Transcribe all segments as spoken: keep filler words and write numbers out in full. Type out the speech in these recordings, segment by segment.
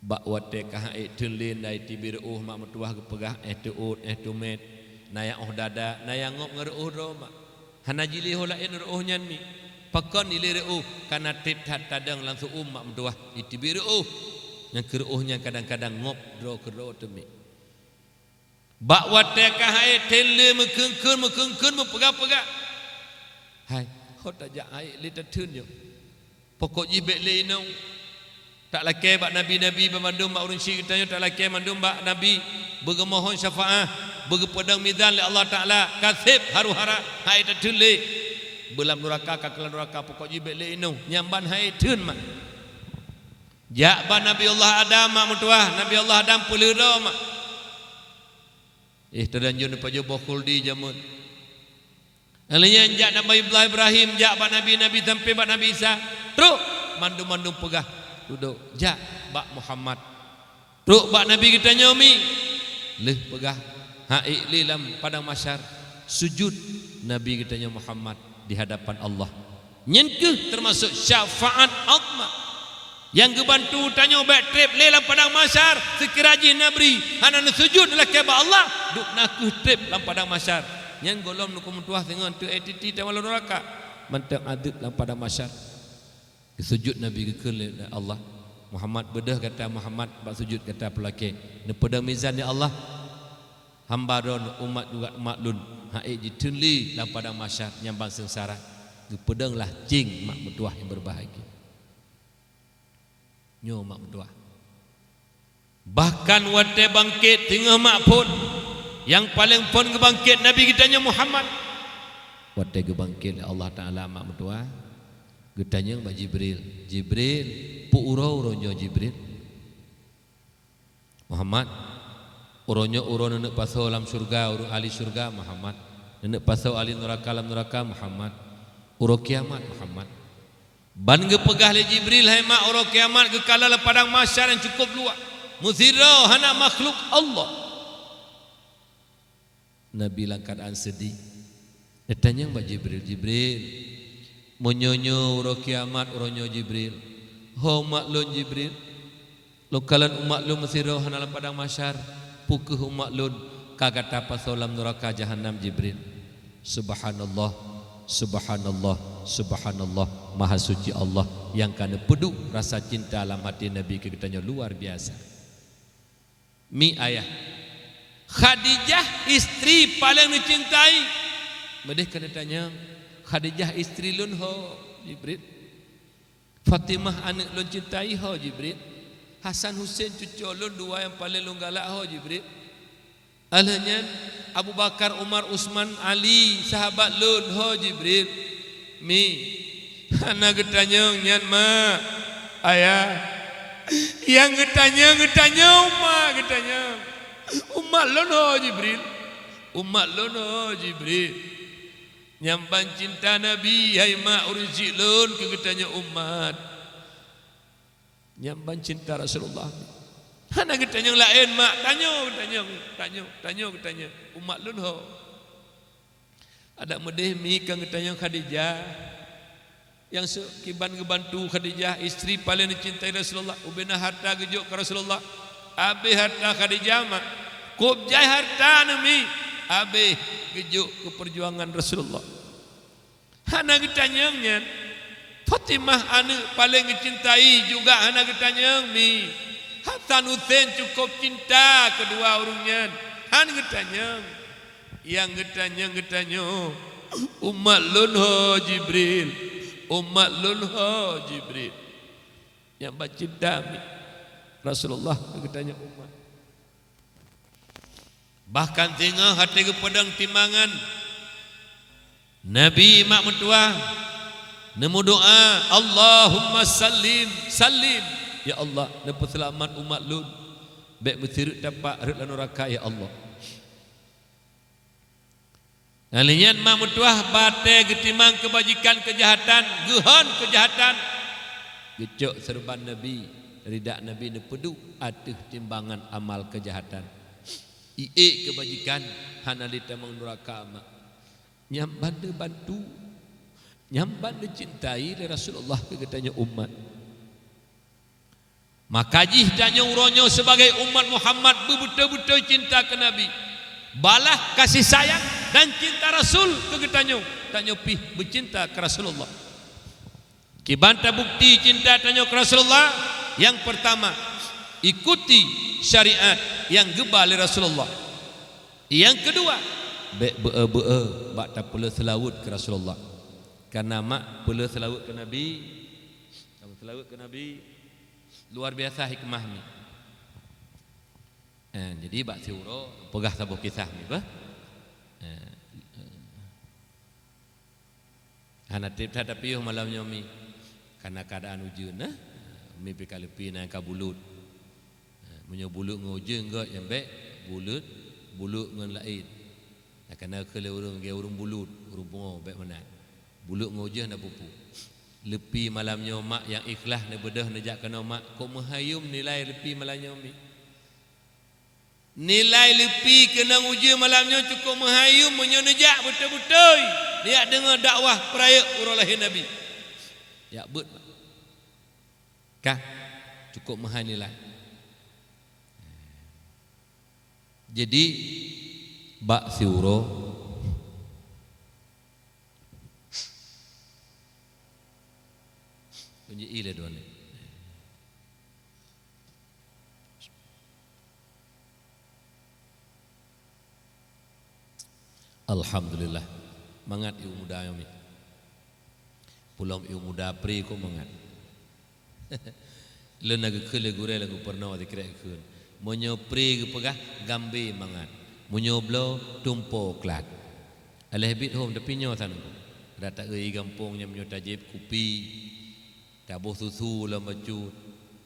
Bak watée ka han ék theun lé, na iteubiet reuôh mak meutuwah geupeugah, "Eh teuôt, eh teumét, na nyang óh dada, na nyang ngop ngon reuôh droe mak." Hana jilé ho laén reuôh nyan mi. Pakon ilé reuôh, kana treb that tadong lam seu-uem mak meutuwah, iteubiet reuôh. Nyang keu reuôh nyan kadang-kadang ngop droe keudroe teumé. Bak watée ka han ék theun lé, meukeuen-keuen, meukeuen-keuen, meupeugah-peugah. Hai, ho tajak han ék lé tatheun nyoe. Pokok jih bék lé inong. Talakée bak nabi-nabi banmandum, bak ureuëng syiek geutanyoe talakée mandum bak nabi, beugeumohon syafaat, beugeupeudong mizan lé Allah Taala, ka seb haru-hara, han ék tatheun lé. Beulam nuraka, ka keulam nuraka, pokok jih bék lé inong. Nyan ban han ék theun mak. Jak bak Nabi Allah Adam mak meutuwah, Nabi Allah Adam peuleueh droe mak. Eh, teulanjut neupajoh boh khuldi jameun. Lheueh nyan jak Nabi Allah Ibrahim, jak bak nabi-nabi sampai bak Nabi Isa. Trok, mandum-mandum peugah, dudoe, jak bak Muhammad. Trok bak Nabi geutanyoe mi. Lheueh peugah, han ék lé lam padang mahsyar, sujud Nabi geutanyoe Muhammad di hadapan Allah. Nyan kheueh teumasok syafaat uzma. Nyang geubantu tanyoe bék treb lé lam padang mahsyar, seukira jih neubri, hana neusujud neulakée bak Allah, dubna kheueh treb lam padang mahsyar. Nyan gohlom neukheun meutuwah singoh teuk, eh, titi tamong lam nuraka. Mantong adeueb lam padang mahsyar. Geusujud Nabi geukheun lé Allah, "Muhammad, beudôh gata Muhammad bak sujud gata peulakée. Neupeudong mizan ya Allah. Hamba droe umat juga umat lôn, han ék jitheun lé lam padang mahsyar nyang ban seungsara." Geupeudonglah céng mak meutuwah nyang berbahagia. Nyoe mak meutuwah. Bahkan watée bangkét teungoh mak phon, nyang paleng phon geubangkét Nabi geutanyoe Muhammad. Watée geubangkét lé Allah Taala mak meutuwah, geutanyong bak Jibril, "Jibril, peu uroe uroe nyoe Jibril?" "Muhammad, uroe nyoe uroe neuneuk pasoe lam syeuruga, uroe ahli syeuruga Muhammad, neuneuk pasoe ahli nuraka lam nuraka Muhammad, uroe kiamat Muhammad." Ban geupeugah lé Jibril, "Hai mak, uroe kiamat geukalon lam padang mahsyar nyang cukup luwah, meusidroe hana makhluk Allah." Nabi lam keuadaan seudeh. Neutanyong bak Jibril, "Jibril, meunyoe nyoe uroe kiamat uroe nyoe Jibril, ho umat lôn Jibril? Lôn kalon umat lôn meusidroe hana lam padang mahsyar, peu kheueh umat lôn ka gata pasoe lam nuraka jahannam Jibril?" Subhanallah, subhanallah, subhanallah, Maha Suci Allah nyang ka neupeuduek rasa cinta lam até Nabi keu geutanyoe luar biasa. Mi ayah. Khadijah, istri paleng neucintai. Meudeh ka neutanyong, "Khadijah istri lôn ho, Jibril? Fatimah aneuëk lôn cintai ho, Jibril? Hasan Husen cucoe lôn dua nyang paleng lôn galak ho, Jibril? Lheueh nyan Abu Bakar, Umar, Utsman, Ali sahabat lôn ho, Jibril?" Mi, hana geutanyong nyan mak, ayah. Nyang geutanyong, geutanyong mak, geutanyong, "Umat lôn ho Jibril? Umat lôn ho Jibril?" Nyang ban cinta Nabi, hai mak, ureuëng syiek lôn keu geutanyong umat. Nyang ban cinta Rasulullah. Hana geutanyong laén mak, tanyoe geutanyong, tanyoe, tanyoe geutanyong, "Umat lôn ho?" Adak meudeh mi ka geutanyong Khadijah, nyang seukiban geubantu Khadijah, istri paleng neucintai Rasulullah, ubena harta geujok keu Rasulullah. Abéh harta Khadijah mak, kôb jai harta neuh mi, abéh geujok keu peujuangan Rasulullah. Hana geutanyong nyan. Fatimah aneuëk paleng geucintai juga hana geutanyong mi. Hasan Husen cukup cinta keudua ureuëng nyan. Han geutanyong. Nyang geutanyong, geutanyong, "Umat lôn ho Jibril? Umat lôn ho Jibril?" Nyang ban cinta mi Rasulullah geutanyong umat. Bahkan singoh até geupeudong timbangan, Nabi mak meutuwah neumeudoá, "Allahumma sallim, sallim." Ya Allah, neupeuseulamat umat lôn. Bék meusireuk tapak rot lam nuraka, ya Allah. Ngon lheueh nyan mak meutuwah batée geutimang keubajikan keujahatan, geuhon keujahatan. Geucok seureuban Nabi, ridak Nabi neupeuduek ateueh timbangan amal keujahatan. Iék keubajikan hana lé tamong nuraka mak. Nyang ban neubantu, nyang ban neucintai lé Rasulullah keu geutanyoe umat. Maka jih tanyoe uroe nyoe sibagai umat Muhammad beubeutôi-beutôi cinta keu Nabi. Balah kasih sayang dan cinta Rasul keu geutanyoe, tanyoe pih beucinta keu Rasulullah. Kiban tabukti cinta tanyoe keu Rasulullah? Nyang peurtama, ikuti syariat nyang geuba lé Rasulullah. Nyang keudua, bék beu-e-beu-e bak tapeuleueh seulaweuet keu Rasulullah. Kareuna mak peuleueh seulaweuet keu Nabi, tapeuleueh seulaweuet keu Nabi, luar biasa hikmah mi. Eh, jadi bak siuroe peugah saboh kisah mi bah. Eh, hana treb that tapiôh malam nyoe mi. Kareuna keuadaan ujeuen nah. Mi pih ka leupie na ka bulut. Eh, meunyoe bulut ngon ujeuen göt nyang bék bulut, bulut ngon laén. Nah, kareuna keu lé ureuëng lagée ureuëng bulut, ureuëng pungo bék meunan. Bulut ngon ujeuen na pupu. Leupie malam nyoe mak nyang ikhlaih neubeudôh neujak keunoe mak, kok meuhayum nilai leupie malam nyoe mi. Nilai leupie keunong ujeuen malam nyoe cukôp meuhayum meunyoe neujak beutôi-beutôi neujak deungoe dakwah peurayeuk uroe lahé Nabi. Jak beuet mak. Kah, cukôp meuhai nilai. Jadi bak siuroe tunjuk ilée dua ni. Alhamdulillah. Mangat ibu muda nyoe mi. Pulom ibu muda pri kok mangat. Lôn na geukheun lé gurée lam geupeureunoe sikrek geukheun. Meunyoe pri geupeugah gambé mangat. Meunyoe bloe tumpo klat. Aléh bit hom tapi nyoe san. Ada taeu i gampông nyang meunyoe tajép kupi, taboh susu lam bacut,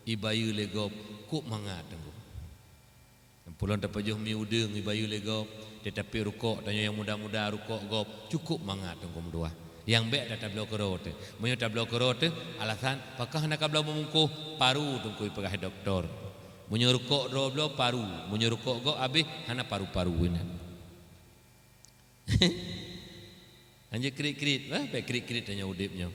ibayeue lé gob, kok mangat teungku. Pulom tapajoh mi udeueng ibayeue lé gob, tetapi rukok tanyoe nyang muda-muda rukok gob, cukôp mangat teungku meutuah. Nyang bék ata tabloe keudroe teuh. Meunyoe tabloe keudroe teuh, alasan pakon hana kabloe meumungkoh, paru teungku ipeugah doktor. Meunyoe rukok droe bloe paru, meunyoe rukok gob abéh hana paru-paru inan. Hanjeuet kriet-kriet, bah, bék kriet-kriet tanyoe udeb nyoe.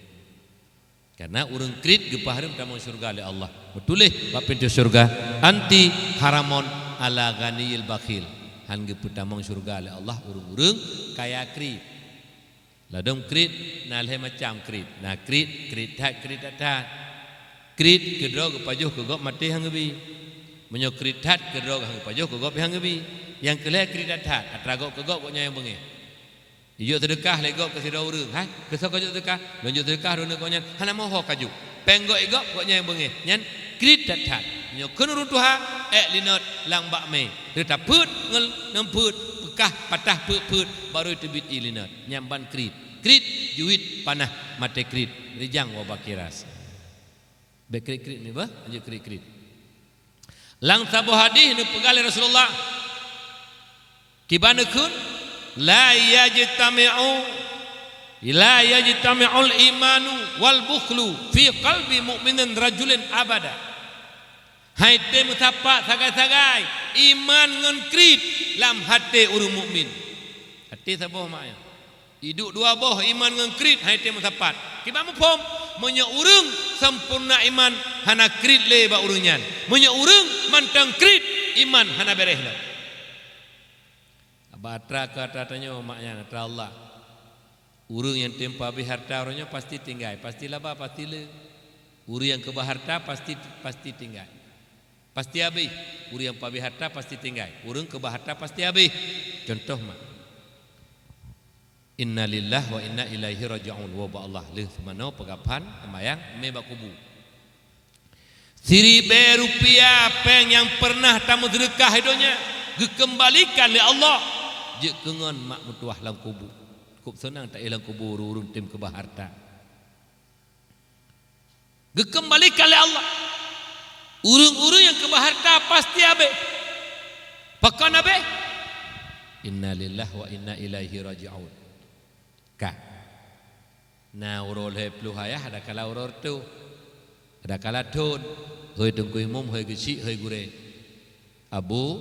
Karena ureuëng kriet geupahareuem tamong syeuruga lé Allah. Meutuléh bak pintoe syeuruga, "Anti haramun ala ghaniyil bakhil." Han geupeutamong syeuruga lé Allah ureuëng-ureuëng kaya kriet. Ladom kriet na lhée macam kriet. Na kriet, kriet that, kriet that-that. Kriet keudroe geupajoh keu gob maté han geubi. Meunyoe kriet that keudroe han geupajoh keu gob han geubi. Nyang keulhée kriet that-that, atra gob keu gob gobnyan nyang beungéh. Ijok seudeukah lé gob keu sidroe ureuëng, hai, keu soe kajok seudeukah? Lôn jok seudeukah droeneuh gobnyan, hana moho kajok. Péng gob i gob gobnyan nyang beungéh, nyan kriet that-that. Meunyoe kheun ureuëng tuha, ék linot lam bak mé. Teutapeuet ngon neupeuet, peukah patah peuet-peuet, barô teubiet ié linot. Nyan ban kriet. Kriet jeuet panah maté kriet, rijang wabah kiras. Bék kriet-kriet mi bah, hanjeuet kriet-kriet. Lam saboh hadis neupeugah lé Rasulullah, kiban neukheun, "La yajtami'u, la yajtami'ul imanu wal bukhlu fi qalbi mu'minin rajulin abada." Hai tém meusapat sagai-sagai iman ngon kriet lam até ureuëng mukmin. Até saboh makna. Iduek dua boh iman ngon kriet hai tém meusapat. Kiban muphom, meunyoe ureuëng sampoereuna iman hana kriet lé bak ureuëng nyan. Meunyoe ureuëng mantong kriet, iman hana béréh lom. Aba atra keu atra tanyoe mak nyan atra Allah. Ureuëng nyang tém peuabéh harta uroe nyoe pasti tinggai, pasti laba, pasti le. Ureuëng nyang keubah harta pasti, pasti tinggai. Pasti abéh. Ureuëng nyang peuabéh harta pasti tinggai. Ureuëng keubah harta pasti abéh. Contoh mak. Innalillahi wa inna ilaihi raji'un. Woe bak Allah lheueh seumanoe peugaphan seumayang mé bak kubu. Siribée rupiah péng nyang peureunah tameuseudeukah i donya geukeumbalikan lé Allah jeuet keu ngon mak meutuwah lam kubu. Kôb seunang taéh lam kubu ureuëng-ureuëng tém keubah harta. Geukeumbalikan lé Allah. Ureuëng-ureuëng nyang keubah harta pasti abéh. Pakon abéh? Innalillahi wa inna ilaihi raji'un. Ka. Na uroe lhée ploh ayah ada kala uroe reutôh. Ada kala thon. Hôi teungku imum, hôi geuchik, hôi gurée. Abu,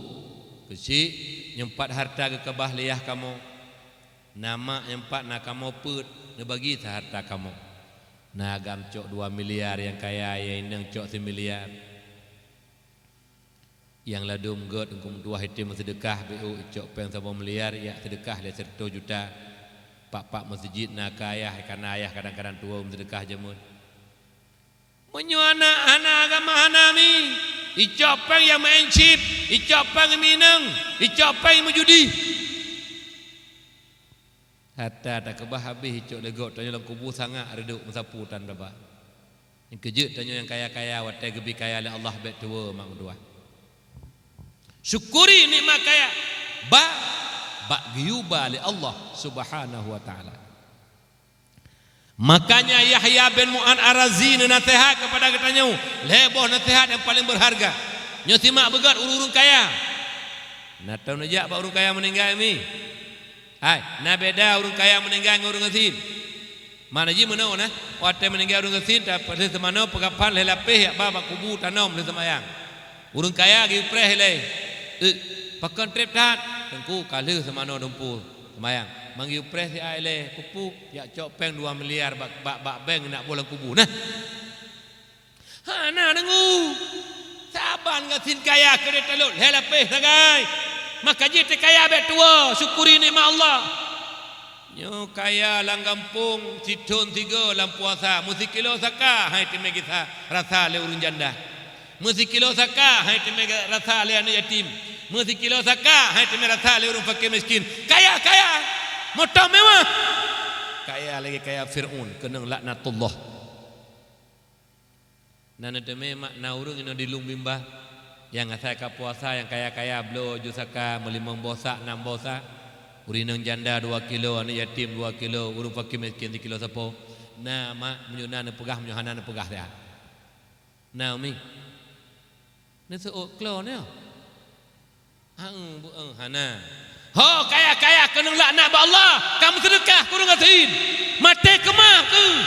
geuchik, nyoe pat harta geukeubah lé yah kamoe. Na mak nyang pat na kamoe peuet neubagi sa harta kamoe. Na agam cok dua miliar nyang kaya, nyang inong cok similiar. Nyang ladôm gét, Teungku meutuah, item meuseudeukah, beu icok péng saboh miliar, ijak seudeukah lé siratoh juta. Pak-pak meuseujid na keu ayah, kana ayah kadang-kadang tuwoe meuseudeukah jameun. Meunyoe hana, hana agama, hana mi, icok péng nyang meu'en chip, icok péng minong, icok péng meujudi. Hareuta takeubah habéh icok lé gob, tanyoe lam kubu sangat reudok meusapeue tan daba. Nyang keujeuet tanyoe nyang kaya-kaya, watée geubi kaya lé Allah bék tuwoe, mak meutuah. Syukuri nikmat kaya, ba, bak geuyue ba lé Allah Subhanahu wa Taala. Makanya Yahya bin Mu'adz Ar-Razi neunaseuhat keupada geutanyoe lhée boh naseuhat nyang paleng beurharga. Nyoe simak beugét ureuëng-ureuëng kaya. Na taneujak bak ureuëng kaya meuninggai mi? Hai, na beda ureuëng kaya meuninggai ngon ureuëng gasien. Makna jih meunoe na, watée meuninggai ureuëng gasien, tapeulheueh seumanoe peugah phan lhée lapéh yak ba bak kubu tanom lheueh seumayang. Ureuëng kaya geuyue preh ilée, "Euk, pakon treb that?" "Teungku, ka lheueh seumanoe dumpeue seumayang." "Man geuyue preh siat ilée, peue-peue?" "Yak cok péng dua miliar bak, bak, bak bank nak boh lam kubu." Nah. Hana deungoe. Saban gasien kaya keudeh talot lhée lapéh sagai. Maka jih teukaya bék tuwoe, syukuri nikmat Allah. Nyoe kaya lam gampông, sithon sigoe lam puasa, meusikilo saka hai teumé gisa rasa lé ureuëng janda. Meusikilo saka hai teumé rasa lé aneuëk yatim. Meusikilo saka hai teumé rasa lé ureuëng fakir miskin. Kaya, kaya. Moto mewah. Kaya lagée kaya Fir'aun, keunong laknatullah. Na neuteumé mak na ureuëng inoe di lueng bimbang, nyang asai ka puasa, nyang kaya-kaya bloe ju saka, meulimong boh sak, nam boh sak, ureuëng inong janda dua kilo, aneuëk yatim dua kilo, ureuëng fakir miskin sikilo sapo. Na mak, meunyoe na neupeugah, meunyoe hana neupeugah siat. Na umi. Neuseuôt klo nyoe. Ang bu-, ang hana. Ho kaya-kaya keunong laknat bak Allah, ka meuseudeukah keu ureuëng gasien. Maté keumah keuh.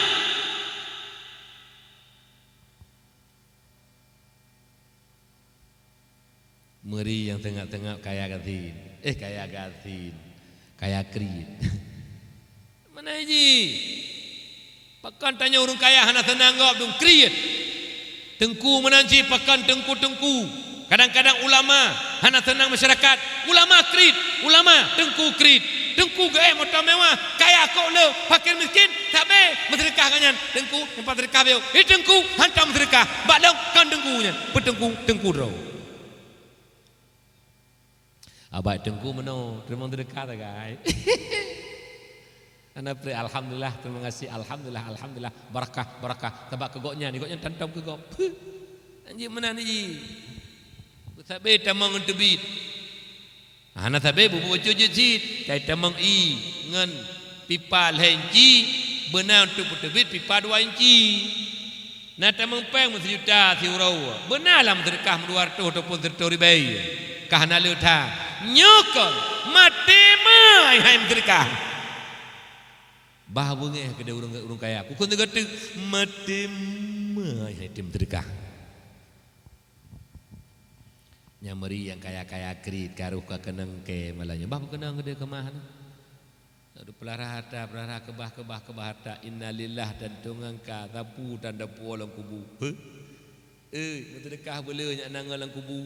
Meuri nyang teungab-teungab kaya gasien. Eh, kaya gasien. Kaya kriet. Meunan jih. Pakon tanyoe ureuëng kaya hana seunang gob dum kriet. Teungku meunan cit pakon teungku-teungku. Kadang-kadang ulama hana seunang masyarakat. Ulama kriet, ulama teungku kriet. Teungku geuék moto mewah, kaya kok le, fakir miskin, sabe meuseudeukah gobnyan. Teungku, nyang paih seudeukah beu. Eh, teungku, hantom seudeukah. Bak lôn kon teungku nyan. Peuteungku, teungku droe. Abai teungku meunoe, teurimong seudeukah sagai. Hana preh, alhamdulillah, terima kasih, alhamdulillah, alhamdulillah, barakah, barakah. Sabab keu gobnyan, gobnyan tantom keu gob. Anjing meunan jih. Sabe tamong ngon teubiet. Hana sabe bubu bacut jeuet cit, kai tamong ié ngon pipa lhée inci, beuna untuk peuteubiet pipa dua inci. Na tamong péng meuseujuta siuroe, beuna lam seudeukah meudua reutôh ataupun sireutôh ribée, ka hana le that. Nyoe kon maté meuai hai meuseudeukah. Bah beungéh keudeh ureuëng, ureuëng kaya. Kukon teuga teuk maté meuai hai tem meuseudeukah. Nyang meuri nyang kaya-kaya kriet, karoh ka keunong kée malam nyoe. Bah beukeunong keudeh keumah nyoe. Peulara harta, peulara keubah, keubah, keubah harta. Innalillah dan tungang ka, sapu dan dapu lam kubu. Heh. Eh, meuseudeukah beuleu nyak na ngon lam kubu.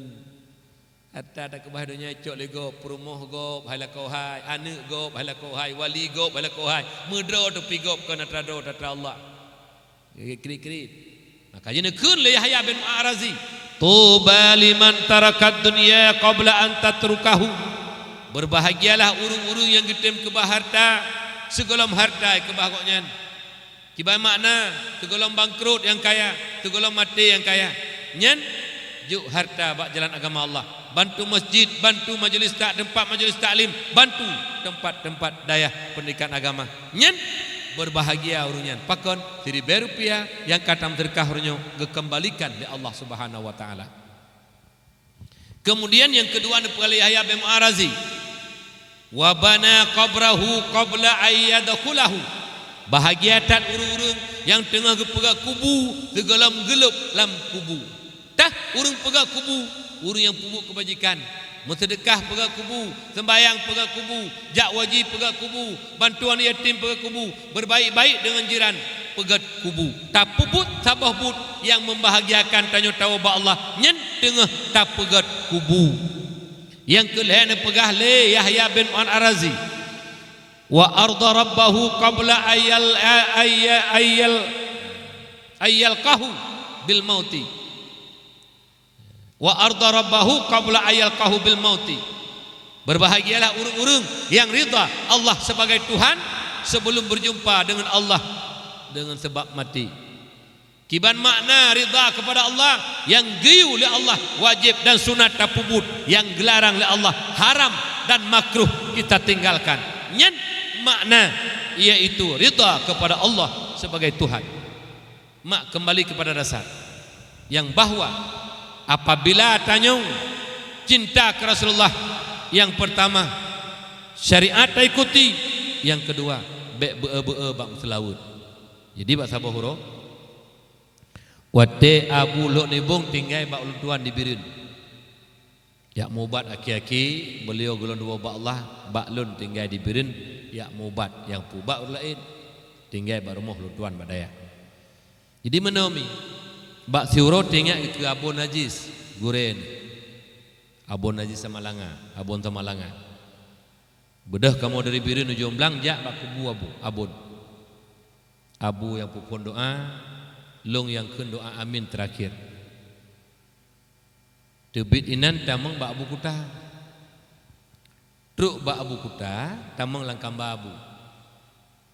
Harta takeubah donya cok lé gob, peurumoh gob, hai lakoe hai, aneuëk gob, hai lakoe hai, wali gob, hai lakoe hai. Meudroe teupi gob kon atra droe atra Allah. Kriet-kriet. Maka jih neukheun lé Yahya bin Mu'adz Ar-Razi, "Tuba liman tarakad dunya qabla an tatrukahu." Berbahagialah ureuëng-ureuëng nyang geutem keubah harta sigohlom harta keubah gobnyan. Kiban makna, sigohlom bangkrot nyang kaya, sigohlom maté nyang kaya. Nyan, jok harta bak jalan agama Allah. Bantu masjid, bantu majelis ta-, teumpat majelis taklim, bantu teumpat-teumpat dayah pendidikan agama. Nyan, berbahagia ureuëng nyan. Pakon? Siribée rupiah nyang ka tameuseudeukah ureuëng nyoe geukeumbalikan lé Allah Subhanahu wa Taala. Keumudian nyang keudua neupeugah lé Yahya bin Mu'adz Ar-Razi, "Wa bana qabrahu qabla an yadkhulahu." Bahagia that ureuëng-ureuëng nyang teungoh geupeugah kubu sigohlom geulôb lam kubu. Tah ureuëng peugah kubu, ureuëng nyang peubuet keubajikan, meuseudeukah peugah kubu, seumbahyang peugah kubu, jak waji peugah kubu, bantu aneuëk yatim peugah kubu, berbaik-baik deungon jiran. peugét kubu. Tapeubuet saboh buet nyang membahagiakan tanyoe tawoe bak Allah, nyan teungoh tapeugét kubu. Nyang keu lhée neupeugah lé Yahya bin Ma'in Ar-Razi, "Wa arda rabbahu qabla ayyal, ayyal, ayyal, ayyalqahu bil mauti." "Wa arda rabbahu qabla ayyalqahu bil mauti." Berbahagialah ureuëng-ureuëng nyang ridha Allah sebagai Tuhan sebelum berjumpa dengan Allah dengan sebab mati. Kiban makna ridha kepada Allah? Nyang geuyue lé Allah wajéb dan sunat tapeubuet, nyang geularang lé Allah haram dan makruh kita tinggalkan. Nyan makna, yaitu ridha kepada Allah sebagai Tuhan. Mak kembali kepada dasar yang bahwa apabila tanyoe cinta ke Rasulullah, yang pertama syariat taikuti, yang kedua bék beu-e-beu-e bak meuseulaweuet. Jadi bak saboh uroe, watée Abu Lhok Nibong tinggai bak ulôn tuan di Bireuen, jak mubat aki-aki, beliau geulon dua bak Allah, bak lôn tinggai di Bireuen, jak mubat nyang pubat ureuëng laén, tinggai bak rumoh lôn tuan bak Dayah. Jadi meunoe mi, bak siuroe teuingat keu Abon Najis, gurée nyoe. Abon Najis Samalanga, Abon Samalanga. Beudôh kamoe dari Bireuen u Jomblang jak bak kubu Abu, Abon. Abu nyang peuphon doa, lôn nyang kheun doa amin teurakhier. Teubiet inan tamong bak Abu Kuta. Trok bak Abu Kuta, tamong lam kamba Abu.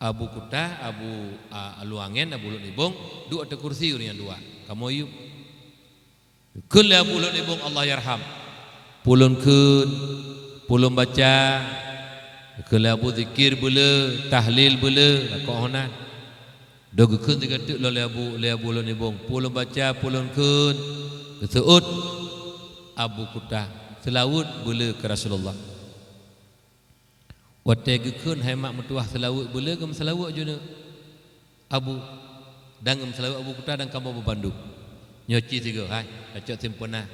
Abu Kuta, Abu, a, Luangen, Abu Lhok Nibong, duek ateueh kursi ureuëng nyang dua. Kamoe yub. Kheun lé Abu Lhok Nibong, Allahyarham. Peue lôn kheun, peue lôn baca. Kheun lé Abu, zikir beu le, tahlil beu le, lakoe hana. Dok geukheun sigoe teuk lom lé Abu, lé Abu Lhok Nibong, peue lôn baca, peue lôn kheun. Geuseuôt Abu Kuta, seulaweuet beu le keu Rasulullah. Watée geukheun hai mak meutuwah seulaweuet beu le, geumeuseulaweuet jinoe Abu, dan geumeuseulaweuet Abu Kuta dan kamoe bubandum. Nyoe ci sigoe, hai, tacok simpeuna.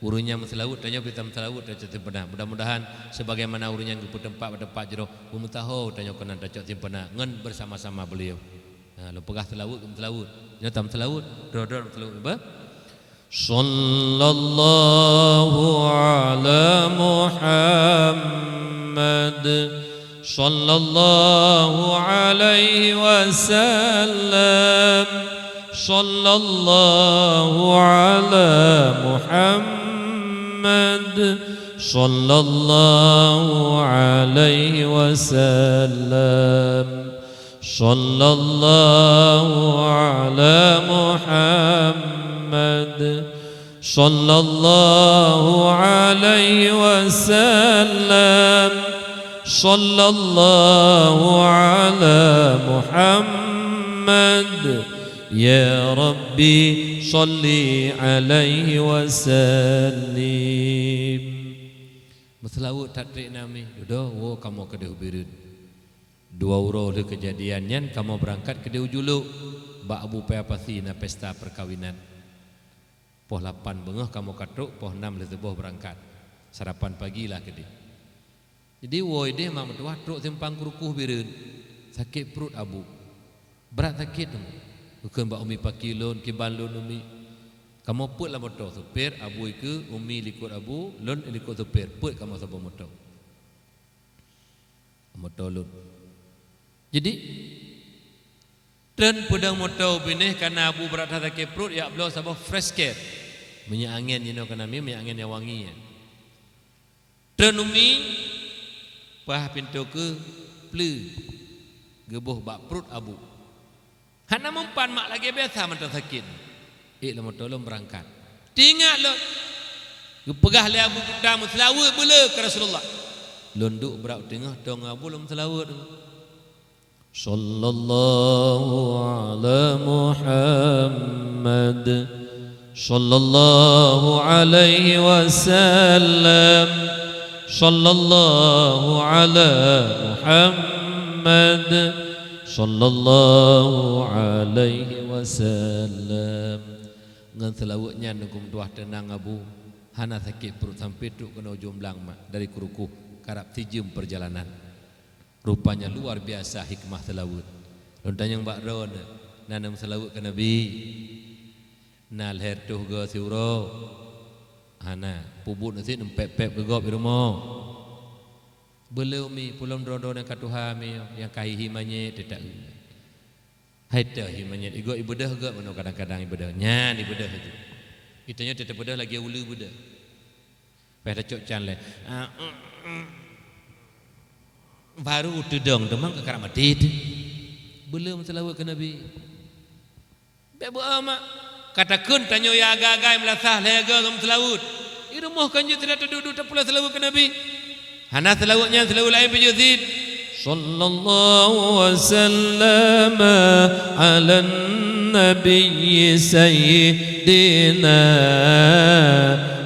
Ureuëng nyang meuseulaweuet, tanyoe pih tameuseulaweuet, tacok simpeuna. Mudah-mudahan sebagaimana ureuëng nyang geupeuteumpat bak teumpat jroh, beumeusaho tanyoe keunan tacok simpeuna ngon bersama-sama beliau. Ha, lôn peugah seulaweuet, geumeuseulaweuet. Nyoe tameuseulaweuet, droe-droe meuseulaweuet, bah. Sallallahu ala Muhammad. Sallallahu alaihi wasallam. Sallallahu ala Muhammad. Sallallahu alaihi wasallam. Sallallahu ala Muhammad. Sallallahu alaihi wasallam. Sallallahu ala Muhammad. Ya Rabbi, salli alaihi wasallim. Meuseulaweuet that trek nami, dudoe woe kamoe keudeh u Bireuen. Dua uroe lheueh keujadian nyan kamoe beurangkat keudeh u Julok, bak Abu Paya Pasi na pesta peukawinan. Poh lapan beungoh kamoe ka trok, poh nam lheueh suboh beurangkat. Sarapan pagi lah keudeh. Jadi woe ideh mak meutuwah trok simpang Keurukoh Bireuen. Sakét pruet Abu. Brat sakét teuma. Geukheun bak Umi Paki lôn, kiban lôn Umi. Kamoe peuet lam moto, supir Abu ikeue, Umi likot Abu, lôn likot supir. Peuet kamoe saboh moto. Moto lôn. Jadi, treun peudong moto binéh kareuna Abu brat that sakét pruet, jak bloe saboh fresh care. Minyeuk angén jinoe kareuna mi-, minyeuk angén nyang wangi nyan. Treun Umi, paih pintoe keue, pleue, geuboh bak pruet Abu. Hana meumpan mak lagée biasa mantong sakét. Ék lam moto lôn beurangkat. Teuingat lôn, geupeugah lé Abu Kuta meuseulaweuet beu le keu Rasulullah. Lôn duek brat u teungoh, tong Abu lôn meuseulaweuet. Sallallahu ala Muhammad. Sallallahu alaihi wasallam. Sallallahu ala Muhammad. Sallallahu alaihi wasallam. Ngon seulaweuet nyan Teungku meutuwah teunang Abu, hana sakét pruet sampoe trok keunoe u Jomblang mak dari Keurukoh karab sijeuem peurjalanan. Rupanya luar biasa hikmah seulaweuet. Lôn tanyong bak droeneuh, Na neumeuseulaweuet keu Nabi. Na lhèe reutôh goe siuroe. Hana, peubuet neusit neupép-pép keu gob di rumoh. Beuleu mi, pulom droe-droe nyang ka tuha mi, nyang ka hi-hi manyét teuta. Hai teuh hi manyét, igoe ibeudôh gob meunoe kadang-kadang ibeudôh. Nyan ibeudôh itu. Geutanyoe teuta beudôh lagèe uleue beudôh. Payah tacok can lé. Ah, mm, mm. Baru teudong teuma ka karap maté teuh. Beuleu meuseulaweuet keu Nabi. Bèk beu-o mak. Ka takheun tanyoe ya agak-agak meulasah lhèe goe meuseulaweuet. Di rumoh kan jeuet teuduek-duek tapeulah seulaweuet keu Nabi. Hana seulaweuet nyan, seulaweuet laén pih jeuet cit. Sallallahu wasallam ala nabi sayyidina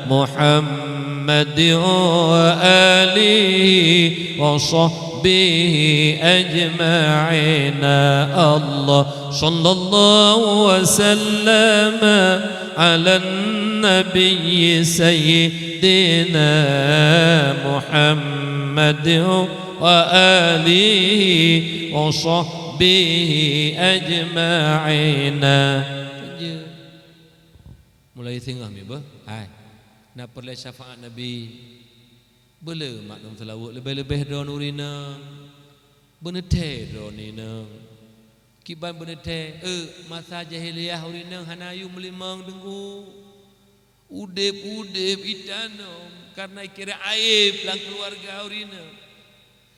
Muhammad wa alihi wa sahbihi ajma'in. Allah sallallahu wasallam ala nabi sayyidina Muhammad wa alihi wa sahbihi ajma'in. Mulai singoh mi beuh. Hai. Na peureulèe syafaat Nabi. Beuleu mak neumeuseulaweuet leubeh-leubeh droeneuh ureueng inong. Beuneutèe droeneuh inong. Kiban beuneutèe, eh, masa jahiliyah ureueng inong hana yue meulimong teungku. Udép-udép itanom kareuna ikira aéb lam keuluwarga ureueng inong.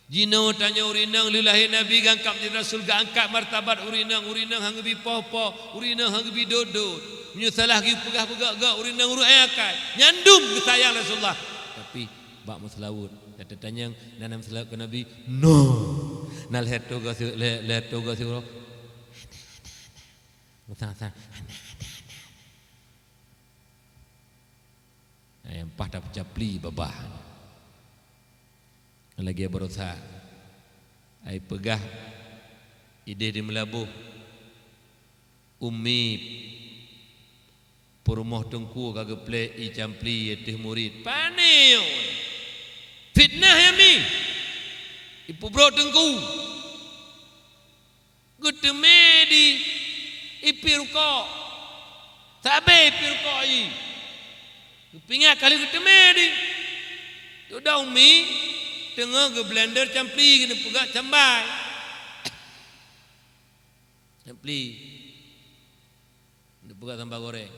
Jinoe tanyoe ureueng inong lheueh lahé Nabi geuangkat menjadi rasul, geuangkat martabat ureueng inong, ureueng inong han geubi poh-poh, ureueng inong han geubi dot-dot. Meunyoe salah geupeugah beugok-gok, ureueng inong ureueng akai. Nyan dum geusayang Rasulullah. Tapi bak meuseulaweuet, gata tanyong, na neumeuseulaweuet keu Nabi? No. Na lhèe reutôh goe si-, lhèe, lhèe reutôh goe siuroe? Meusa-sa. Nyang paih tapeucapli babah. Lagèe baroesa. Ai peugah idéh di Meulaboh, umi peurumoh teungku ka geuplèh ie campli ateueh murit. Pané! Fitnah nyan mi! Ipeubrok teungku. Geuteumé di ipi rukok. Sabé ipi rukok jih. Geupeuingat ka lheueh geuteumé di. Dudoe umi teungoh geublender campli keuneuk peugah cambai. Campli. Geupeugah sambal goreng.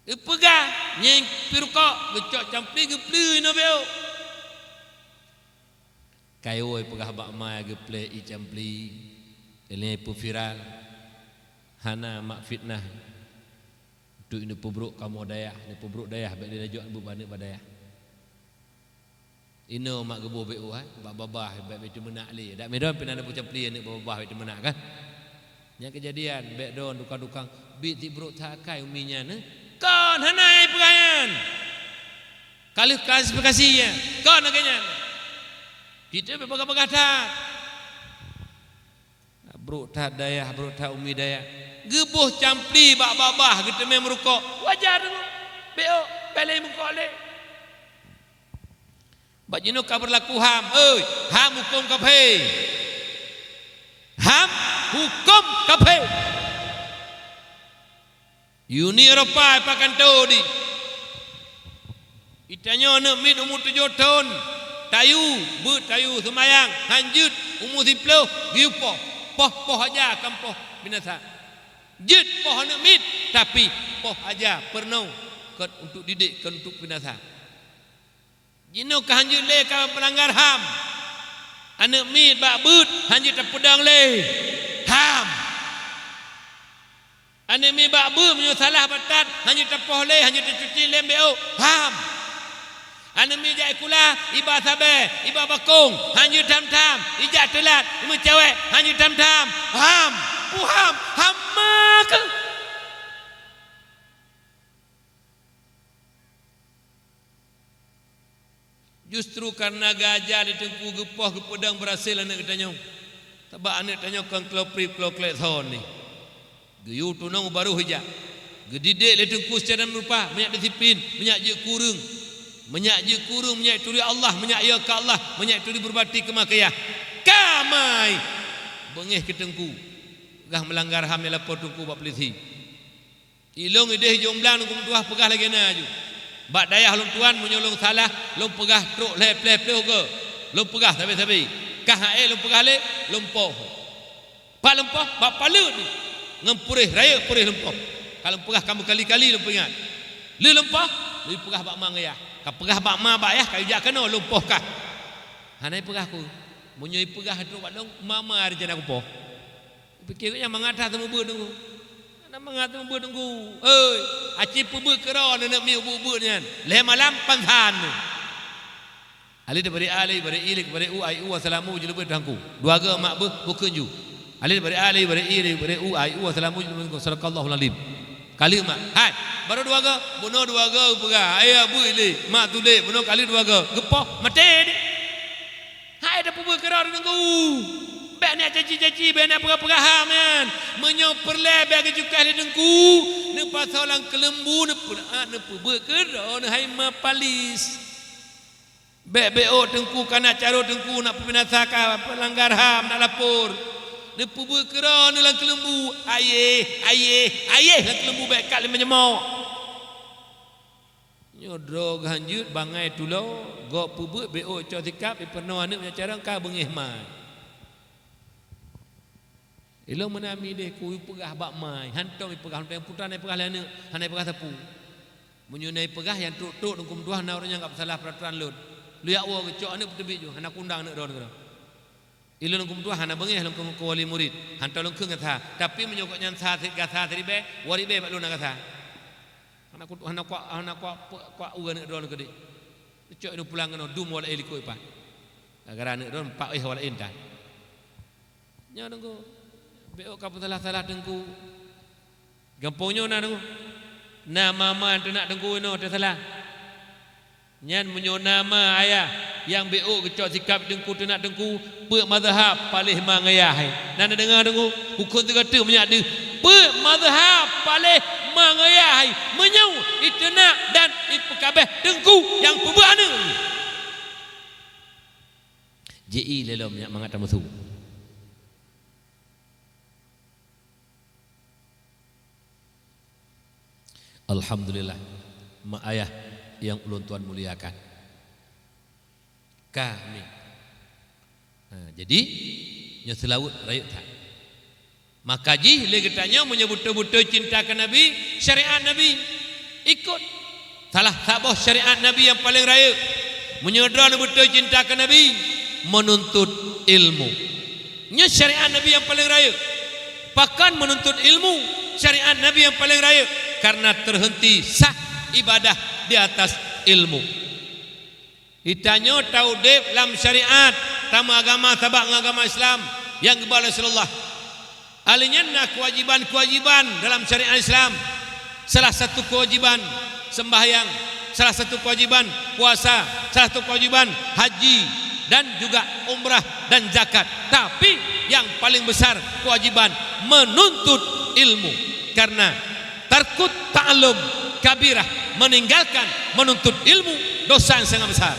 Geupeugah, nyang pirukok, geucok campli, geupleue inoe beuh. Kayue peugah bak ma geupleh ie campli, keuneuk ipeuviral. Hana mak fitnah. Untuk neupeubrok kamoe dayah, neupeubrok dayah, bèk lé laju beubaneuk bak dayah. Inoe mak geuboh beuh, hai, bak babah, bèk, bèk teumeunak lé. Dak midon pih na neupeucampli aneuk bak babah, bèk teumeunak kan? Nyan keujadian, bèk don tukang-tukang, bit sibrok that akai umi nyan, eh? Kon hana nyang peugah nyan. Ka lheueh klarifikasi nyan. Kon lagèe nyan. Kita bèk peugah-peugah that. Brok that dayah, brok that umi dayah. Geuboh campli bak babah geuteumé meurukok. Wajar teungoh. Beuh, bèk lé meurukok lé. Bak jinoe ka beurlaku ham, oi, ham huköm kafé. Ham huköm kafé. Uni Eropa pakan todi. Itanyoe aneuk miet umu tujoh thon, tayue, beuet tayue seumayang, han jeuet, umu siplôh, geuyue poh. Poh-poh aja kan poh binasa. Jeuet poh aneuk miet, tapi poh aja peurunoe, kon untuk didik, kon untuk binasa. Jinoe ka han jeuet lé ka peulanggar ham. Aneuk miet bak beuet han jeuet tapeudong lé. Ham. Aneuk miet bak beuet meunyoe salah bak that han jeuet tapoh lé, han jeuet tacuci lé beuh. Ham. Aneuk miet jak sikula, iba sabé, iba bakong, han jeuet tham-tham, ijak teulat, imeucewek, han jeuet tham-tham. Ham. Puham, ham makeuh. Justru kareuna geuaja lé teungku geupoh geupeudong beurhasil aneuk geutanyoe. Sabab aneuk tanyoe kon kloprip kloklek thon nyoe. Geuyue tunong u barôh ijak. Geudidik lé teungku seucara meurupa, meunyak disiplin, meunyak jeuet keu ureueng. Meunyak jeuet keu ureueng, meunyak turi Allah, meunyak yö keu Allah, meunyak turi beurbakti keu makajih. Ka mai beungéh keu teungku. Peugah meulanggar ham, ilapor teungku bak polisi. Ilôn ideh jomblang Teungku Meutuah peugah lagée na aju. Bak dayah lôn tuan, meunyoe lôn salah, lôn peugah trok lhée pleh pleh uga. Lôn peugah sabe-sabe. Kah hak ék lôn peugah lé, lôn poh. Pat lôn poh, bak paleut ni. Ngon puréh rayeuk puréh lôn poh. Ka lôn peugah ka meukali-kali lôn peuingat. Lheueh lôn poh, lôn peugah bak ma ngon yah. Ka peugah bak ma bak yah, ka ijak keunoe lôn poh kah. Hana ipeugah ku. Meunyoe ipeugah trok bak lôn, ma-ma rencana kupoh. Pike gobnyan mangat that seumeubeuet Teungku. Hana mangat seumeubeuet Teungku. Hei, aci peubeuet keudroe neuneuk miet ubeuet-ubeuet nyan. Lhée malam pansan. Alé dibri alé, bri ilik, bri u, ai u, assalamu julubeut Teungku. Dua geu mak beuh bukon ju. Alé dibri alé, bri ilik, bri u, ai u, assalamu julubeut Teungku. Sadaqallahul alim. Kali mak. Hai, baru dua geu, bunoe dua geu peugah. Ayah beuh ilé, mak tulé, bunoe kali dua geu. Geupoh, maté deh. Hai, tapeubeuet keudroe Teungku. Bék na caci-caci, bék na peugah-peugah ham nyan. Meunyoe peureulée bék geucukéh lé Teungku, neupasoe lam keuleumbu, neupeu-, ah, neupeubeuet keudroe, neuhai ma palis. Bék bék ôk Teungku, ka na carô Teungku, nak peubinasa, ka peulanggar ham, nak lapor. Neupeubeuet keudroe, neu lam keuleumbu, ayeh, ayeh, ayeh lam keuleumbu bék kat lé meunyeumok. Nyoe droe geuhanjeuet bangai tulo, gob peubeuet bék ôk cok sikab, ipeurunoe aneuëk meunyoe carông ka beungéh mai. Ilôn meunan mi deh ku ipeugah bak mai, hantom ipeugah, hantom putra na ipeugah lé aneuëk, hana ipeugah sapeue. Meunyoe na ipeugah nyang trok-trok Teungku Meutuah na ureuëng nyang ka peusalah peuratoran lôn. Lôn jak woe geucok aneuëk peuteubiet ju, hana kuundang aneuëk droeneuh keudroe. Ilôn Teungku Meutuah hana beungéh lôn keu, keu wali murit, hantom lôn kheun gata. Tapi meunyoe gobnyan sa, gasa siribée, woe ribée bak lôn na gasa. Hana ku-, hana kuat, hana kuat, kuat ueh aneuëk droeneuh keudeh. Cok inong pulang keunoe dum woe laén likot ipat. Gara-gara aneuëk droeneuh empat éh woe laén tan. Nyoe Teungku, bék ôk ka peusalah-salah Teungku. Gampông nyoe na Teungku. Na ma-ma teunak Teungku inoe teusalah. Nyan meunyoe na ma ayah nyang bék ôk geucok sikab Teungku teunak Teungku, peuet mazhab paléh ma ngon yah hai. Na neudeungoe Teungku, bukon sigoe teuk meunyak deuh. Peuet mazhab paléh ma ngon yah hai. Meunyoe iteunak dan ipeukabeh Teungku nyang peubeuet aneuëk. Ji-i lé lom nyak mangat tameusu. Alhamdulillah, mak ayah nyang ulôn tuan muliakan. Ka mi. Ha, jadi, nyoe seulaweuet rayeuk that. Maka jih lé geutanyoe meunyoe beutôi-beutôi cinta keu Nabi, syariat Nabi, ikot. Salah saboh syariat Nabi nyang paleng rayeuk. Meunyoe droeneuh beutôi cinta keu Nabi, meununtut ilmu. Nyoe syariat Nabi nyang paleng rayeuk. Pakon meununtut ilmu, syariat Nabi nyang paleng rayeuk? Karena teuhenti sah ibadah di atas ilmu. Geutanyoe taudeb lam syariat, tameuagama sabak ngon agama Islam nyang geuba lé Rasulullah. Alheuh nyan na keuwajiban-keuwajiban dalam syariat Islam. Salah satu keuwajiban sembahyang, salah satu keuwajiban puasa, salah satu keuwajiban haji dan juga umrah dan zakat. Tapi nyang paleng besar keuwajiban meununtut ilmu. Karena tarkut ta'allum kabirah, meninggalkan menuntut ilmu, dosa nyang sangat besar.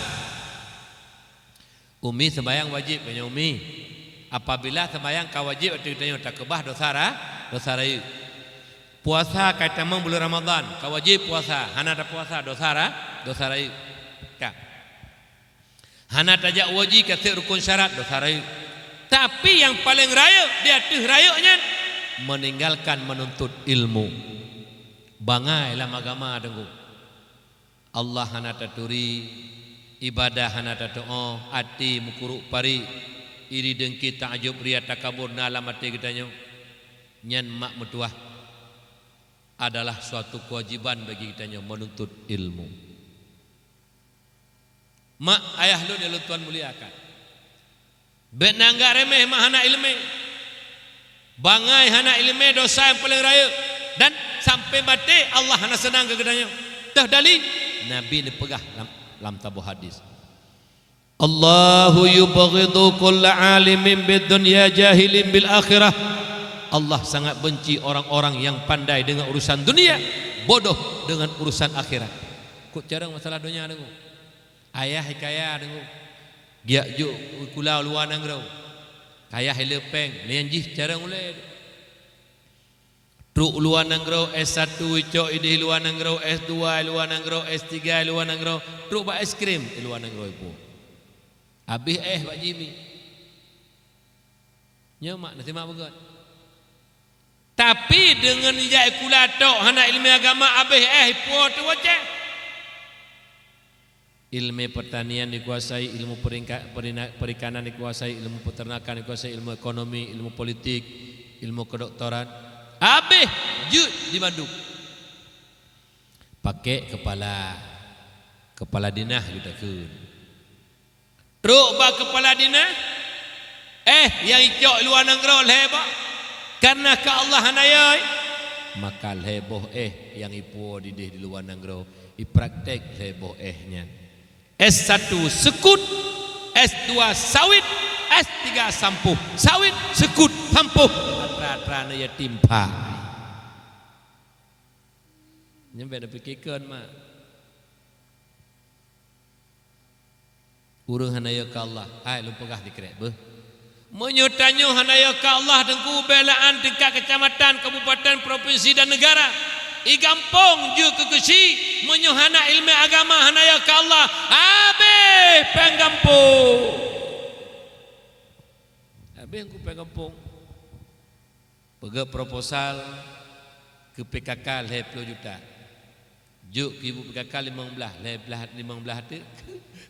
Umi sembahyang wajéb, keu nyoe umi. Apabila sembahyang ka wajéb ateueh geutanyoe, takeubah dosa ra-, dosa rayeuk. Puasa ka tamong buleuen Ramadhan, ka wajéb puasa, hana tapuasa, dosa ra-, dosa rayeuk. Ka. Hana tajak u haji ka seb rukon syarat, dosa rayeuk. Tapi nyang paleng rayeuk di ateueh rayeuk nyan, meninggalkan menuntut ilmu. Bangai lam agama, Teungku. Allah hana taturi, ibadah hana tatu'oh, até meukurok parit, iri deungki, taajub, ria, takabur na lam até geutanyoe. Nyan mak meutuwah adalah suatu keuwajiban bagi geutanyoe meununtut ilmu. Mak ayah lôn nyang lôn tuan muliakan, bék na anggab remeh mak hana iéleumé. Bangai hana iéleumé dosa nyang paleng rayeuk, dan sampoe maté Allah hana seunang keu geutanyoe. Toh dali, Nabi neupeugah lam, lam saboh hadis, "Allahu yubghidu kulla alimin bid dunya jahilin bil akhirah." Allah sangat benci orang-orang yang pandai dengan urusan dunia, bodoh dengan urusan akhirat. Kok carông masalah donya deungoe? Ayah kaya deungoe, geujak jok u sikula luwa nanggroe. Kayah ilée péng, nyan jih carông ulée. Trok luwa nanggroe, S satu icok ideh luwa nanggroe, S dua luwa nanggroe, S tiga luwa nanggroe, trok bak es krim luwa nanggroe ipo. Habéh éh bak jih mi. Nyoe mak na simak beugöt. Tapi deungon ijak sikula tok hana ileumèe agama, habéh éh ipo teuh wacée. Ilmu pertanian dikuasai, ilmu peringka-, perina-, perikanan dikuasai, ilmu peternakan dikuasai, ilmu ekonomi, ilmu politik, ilmu kedokteran. Habéh jeuet di bandum. Pakai kepala, kepala dinah geutakheun. Trok bak kepala dinah, éh nyang icok luwa nanggroe lhèe boh, kareuna keu Allah hana yö, maka lhèe boh éh nyang ipuwoe dideh di luwa nanggroe, ipraktek lhèe boh éh nyan. S satu seukut, S dua sawit, S tiga sampoh, sawit, seukut, sampoh, atra-atra aneuk yatim pha. Nyan bèk neupike kon, mak. Ureuëng hana yö keu Allah, hai lôn peugah sikrek beuh. Meunyoe tanyoe hana yö keu Allah, Teungku, beulaan tingkat kecamatan, kabupaten, provinsi dan negara. I gampông jeuet keu keuchik, meunyoe hana ileumèe agama, hana yö keu Allah, habéh péng gampông. Habéh Teungku péng gampông. Peugöt proposal keu P K K lhèe plôh juta. Jok keu ibu P K K limong blaih, lhèe blaih, limong blaih teuk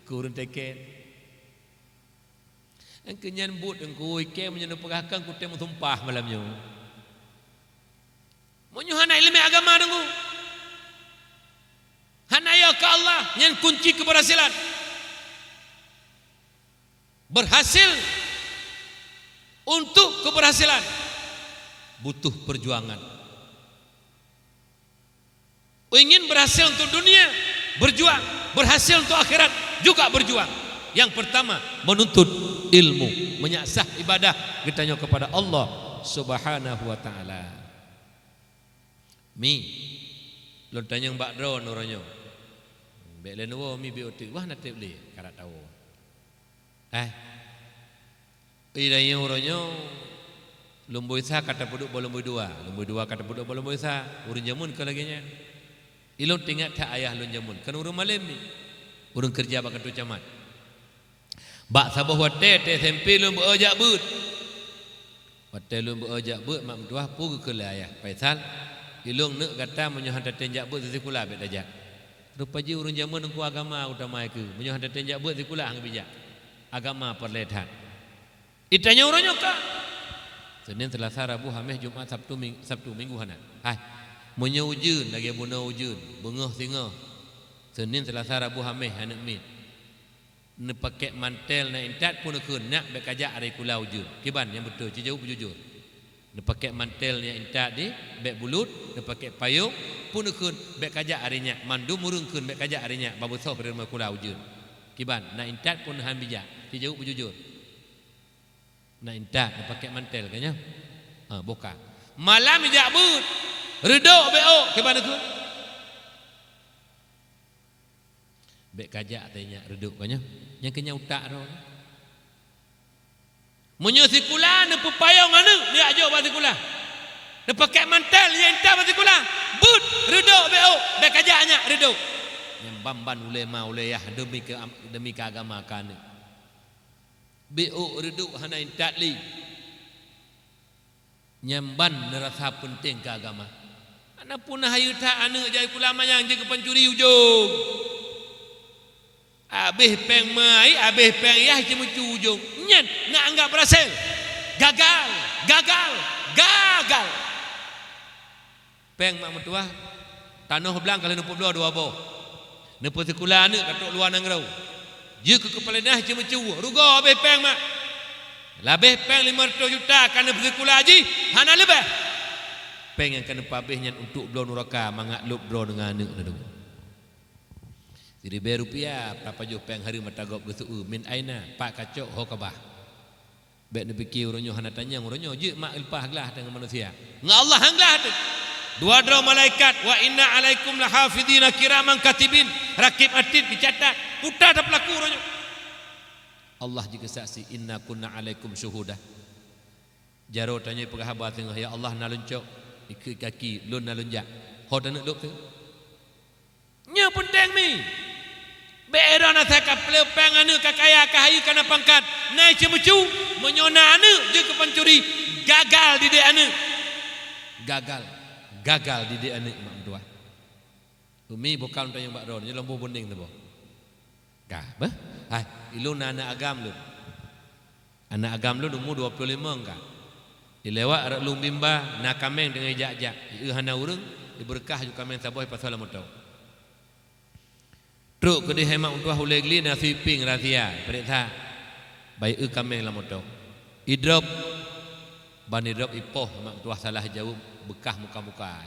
keu ureuëng teken. Engkeu nyan buet Teungku, ikei meunyoe neupeugah keu kutem meusumpah malam nyoe. Meunyoe hana ileumèe agama Teungku, hana yö keu Allah, nyan kunci keberhasilan. Berhasil, untuk keberhasilan butuh perjuangan. Ingin berhasil untuk dunia, berjuang. Berhasil untuk akhirat, juga berjuang. Yang pertama, menuntut ilmu, meunyak sah ibadah geutanyoe kepada Allah Subhanahu wa Taala. Mi, lôn tanyong bak droeneuh uroe nyoe. Bèk lé neuwoe mi, bèk uteuk, wah na trép lé, karat tawoe. Eh. Ih, dan nyoe uroe nyoe, lumbôi sa ka tapeuduek bak lumbôi dua, lumbôi dua ka tapeuduek bak lumbôi sa, ureuëng jameun ka lagèe nyan. Ilôn teuingat that ayah lôn jameun, kan ureuëng malém ni, ureuëng keureuja bak kantor camat. Bak saboh watèe, watèe S M P lôn beu jak beuet. Watèe lôn beu jak beuet, mak meutuah peue geukheun lé ayah, "Faisal, ilôn neuk gata meunyoe han tatem jak beuet sikula bèk tajak." Rupa jih ureuëng jameun Teungku agama utama keu, meunyoe han tatem jak beuet sikula han geubijak. Agama peureulèe that. Itanyoe uroe nyoe ka. Senin, Selasa, Rabu, Hamis, Jumat, Sabtu, Ming-, Sabtu, Minggu hana. Hai. Meunyoe ujeuen, lagèe bunoe ujeuen, beungoh singoh. Senin, Selasa, Rabu, Hamis, aneuk miet. Neupakèk mantel na intat pun neukheun, "Nak, bèk kajak ari kula ujeuen." Kiban nyang beutôi, ci jaweueb beujujur. Neupakèk mantel nyang intat di, bèk bulut, neupakèk payong, pun neukheun, "Bèk kajak ari nyak." Mandum ureuëng kheun, "Bèk kajak ari nyak, babeusoh di rumoh kula ujeuen." Kiban, na intat pun han bijak, ci jaweueb beujujur. Na intat, neupakèk mantel ka nyoe. Ha, boh ka. Malam ijak beuet, reudok bèk ôk, kiban neukheun. Bèk kajak teuh nyak reudok ka nyoe. Nyang keu nyan utak droe. Meunyoe sikula neupeupayong aneuk, neujak jok bak sikula. Neupakèk mantel, neujak intat bak sikula. Beuet, reudok bèk ôk, bèk kajak nyak reudok. Nyan ban-ban ulama ulama yah demi keu am-, demi keu agama keu aneuk. Bèk ôk reudok hana intat lé. Nyan ban neurasa peunteng keu agama. Hana puna hayeue that aneuk jak sikula manyang jeuet keu pancuri ujong. Habéh péng mai, habéh péng yah ceumeucue ujong. Nyan na anggap beurhasil. Gagal, gagal, gagal. Péng mak meutuah, tanoh blang ka lheueh neupubloe dua boh. Neupeusikula aneuk ka trok luwa nanggroe. Jeuet keu keupala dinah ceumeucue, rugoe habéh péng mak. Leubeh péng limong reutôh juta ka neupeusikula jih, hana leubeh. Péng nyang ka neupeuhabéh nyan untuk bloe nuraka mangat lôb droe deungon aneuk neudong. Siribèe rupiah, papajoh péng hareuem mata gob geuseu-eu, min aina, pat kacok ho kabah. Bèk neupike uroe nyoe hana tanyong, uroe nyoe jeuet mak leupah glah deungon manusia. Ngon Allah han glah teuh. Dua droe malaikat, "Wa inna alaikum lahafidhina kiraman katibin." Rakib atid dicatat, puta tapeulaku uroe nyoe. Allah jikeusaksi, "Inna kunna alaikum syuhuda." Jaroe tanyoe peugah haba teungoh, "Ya Allah, na lôn cok." Ikheun kaki lôn na lôn jak. Ho taneuk lôb teuh. Nyoe peunteng mi. Bék droeneuh asai ka pleueng aneuk, ka kaya, ka hayeue, ka na pangkat, na ceumeue-ceumeue. Meunyoe na aneuk jeuet keu pancuri, gagal didik aneuk. Gagal. Gagal didik aneuk mak meutuah. Umi, boh ka lôn tanyong bak droeneuh, nyoe lôn boh bundeng teuh boh. Ka, beuh? Hai, ilôn na aneuk agam lôn. Aneuk agam lôn umu dua ploh limong ka. Ilewat rot lôn bimba, na kaméng teungoh ijak-jak. Ieu hana ureuëng, ibeureukat ju kaméng saboh ipasoe lam moto. Trok keudeh hai mak meutuah ulée gli na sweeping razia, peuriksa. Bah ieu kaméng lam moto. Idrop, ban idrop ipoh mak meutuah salah jaweueb beukah muka-muka.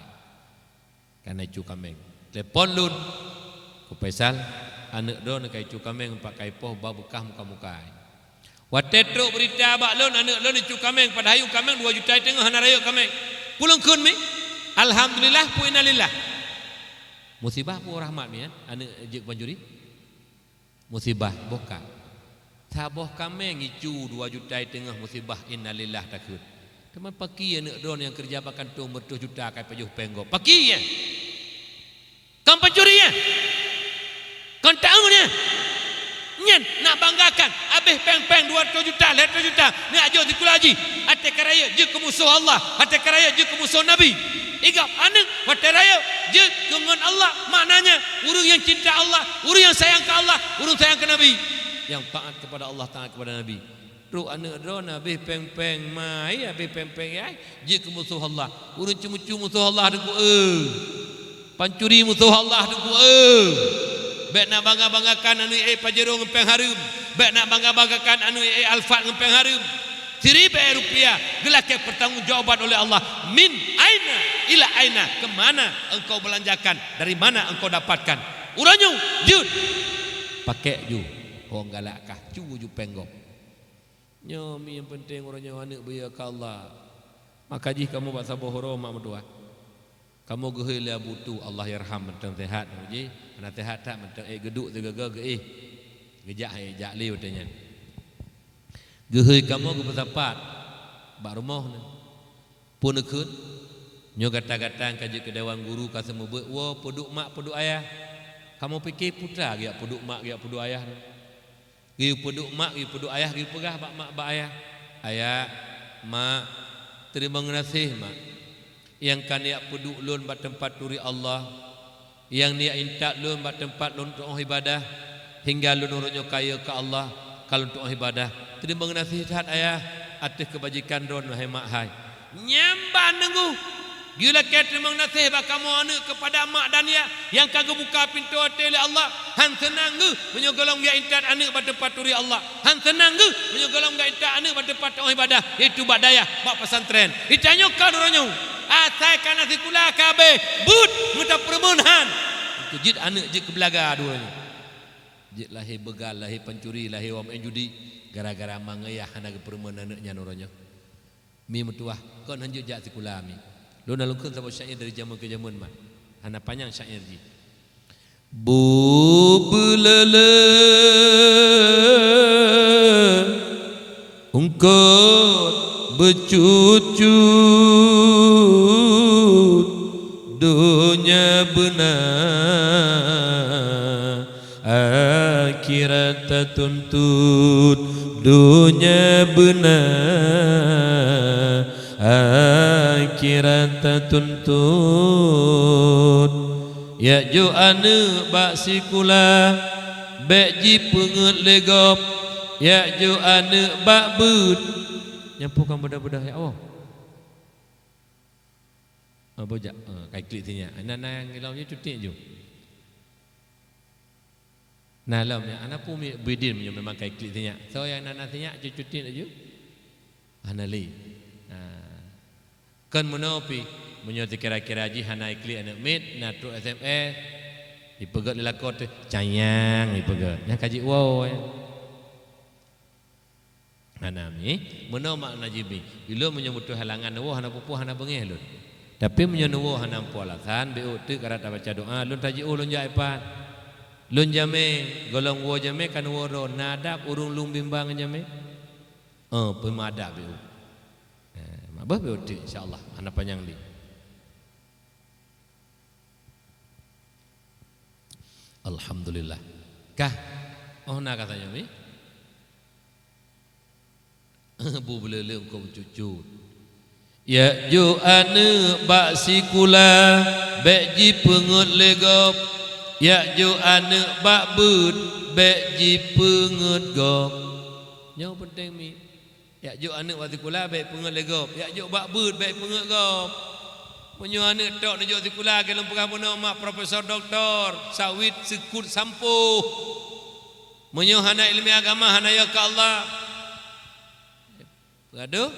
Ka na icu kaméng. Telepon lôn. Ku Faisal, aneuk droeneuh ka icu kaméng, pat ka ipoh ba beukah muka-muka. Watée trok beurita bak lôn, aneuk lôn icu kaméng, padahai icu kaméng dua juta teungoh hana rayeuk kaméng. Peue lôn kheun mi? Alhamdulillah, peue innalillah. Musibah peue rahmat mi, kan? Aneuk jeuet pancuri. Musibah, boh ka. Saboh kaméng icu dua juta teungoh, musibah, innalillah takheun. Teuma pakri aneuk droeneuh nyang keureuja bak kantong meureutoh juta ka ipajoh péng gob? Pakri nyan? Kon pancuri nyan? Kon taeun nyan? Nyan nak banggakan, abéh péng-péng dua reutôh juta, lhée reutôh juta, neujak jok sikula jih. Watée ka rayeuk jeuet keu musoh Allah, watée ka rayeuk jeuet keu musoh Nabi. Igob aneuk watée rayeuk jeuet keu ngon Allah, maknanya ureuëng nyang cinta Allah, ureuëng nyang sayang keu Allah, ureuëng sayang keu Nabi, nyang taat kepada Allah, taat kepada Nabi. Trok aneuk droeneuh abéh péng-péng mai, abéh péng-péng yai, jeuet keu musoh Allah. Ureuëng ceumeucue musoh Allah Teungku, eu. Pancuri musoh Allah Teungku, eu. Bék nak bangga-banggakan aneuk ék Pajero ngon péng hareuem. Bék nak bangga-banggakan aneuk ék Alphard ngon péng hareuem. Siribée rupiah geulakée pertanggungjawaban oleh Allah. Min aina ila aina, ke mana engkau belanjakan, dari mana engkau dapatkan? Uroe nyoe jeuet, pakek ju, hong galak kah, cu ju péng gob. Nyoe mi nyang peunteng uroe nyoe aneuk beuyue keu Allah. Maka jih kamoe bak saboh uroe mak meutuah. Kamoe geuhôi lé Abu Tu, Allahyarham, mantong seuhat jih, hana seuhat that mantong ék geuduek sigoe-goe geuéh. Geujak hai jak lé watée nyan. Geuhôi kamoe geupeusapat bak rumoh nyan. Peue neukheun? Nyoe gata-gata nyang ka jeuet keu dewan guru ka seumeubeuet, woe peuduek mak peuduek ayah. Kamoe pike peue teuma geujak peuduek mak geujak peuduek ayah nyoe? Geuyue peuduek mak, geuyue peuduek ayah, geuyue peugah bak mak bak ayah, "Ayah, mak, teurimong geunaséh mak, nyang ka neujak peuduek lôn bak teumpat turi Allah, nyang neujak intat lôn bak teumpat lôn tu'oh ibadah, hingga lôn uroe nyoe kayée keu Allah ka lôn tu'oh ibadah. Teurimong geunaséh that ayah ateueh keubajikan droeneuh hai mak hai." Nyan ban teungku. Geulakée teurimong geunaséh bak kamoe aneuk keupada mak dan yah nyang ka geubuka pintoe até lé Allah. Han seunang geuh meunyoe gohlom geujak intat aneuk bak teumpat turi Allah. Han seunang geuh meunyoe gohlom geujak intat aneuk bak teumpat tu'oh ibadah, yaitu bak dayah, bak pesantren. Geutanyoe ka uroe nyoe, asai ka na sikula ka abéh, buet meutapeureumeun han. Teungku jeuet aneuk jeuet keu beulaga dua uroe nyoe. Jeuet lahé beugal, lahé pancuri, lahé wam judi, gara-gara ma ngon yah hana geupeureumeun aneuk nyan uroe nyoe. Mi meutuah, kon hanjeuet jak sikula mi. Lôn na lôn kheun saboh syair dari jameun keu jameun mat. Hana panyang syair jih. Bubeuleuleu ungkot beucut-cut, donya beuna akhirat tatuntut, donya beuna akhirat tatuntut. Yak jok aneuk bak sikula, bék jipeungeuet lé gob, yak jok aneuk bak beuet. Nyan peue ka beudôh-beudôh, ya Allah. Ah, bujak, ah, kai klik sinyak. Na, na nyang ilom nyoe cuti ju. Na lom nyan, ana peue mi bidin meunyoe memang kai klik sinyak. Soe nyang na, na sinyak cuti laju? Hana lé. Ha. Kon meunoe pih, meunyoe sikira-kira jih hana iklik aneuk miet, na trok S M S, ipeugét lé lakoe teuh, "Sayang," ipeugét. Nyan ka jiwoe. Hana mi, meunoe makna jih mi. Ulôn meunyoe beutôi halangan neuwoe hana peue-peue hana beungéh lôn. Tapi meunyoe neuwoe hana muphom alasan, bék ôk teuk karab tabaca doa, lôn tajiôh lôn jak ipat. Lôn jamé, gohlom woe jamé ka neuwoe droe, na adab ureuëng lôn bimbang jamé? Oh, peumadab bék ôk. Eh, mak beuh bék ôk teuk insya-Allah, hana panyang lé. Alhamdulillah. Kah? Oh, na ka tanyoe mi? Bu beuleuleung kong cucut. Yak jok aneuëk bak sikula, bék jipeungeuet lé gob. Yak jok aneuëk bak beuet, bék jipeungeuet gob. Nyoe peunteng mi. Yak jok aneuëk bak sikula bék peungeuet lé gob. Yak jok bak beuet bék peungeuet gob. Meunyoe aneuëk tok neujok sikula, lôn peugah bunoe mak profesor doktor, sawit seukut sampoh. Meunyoe hana iéleumé agama, hana yo keu Allah. Peugah deuh,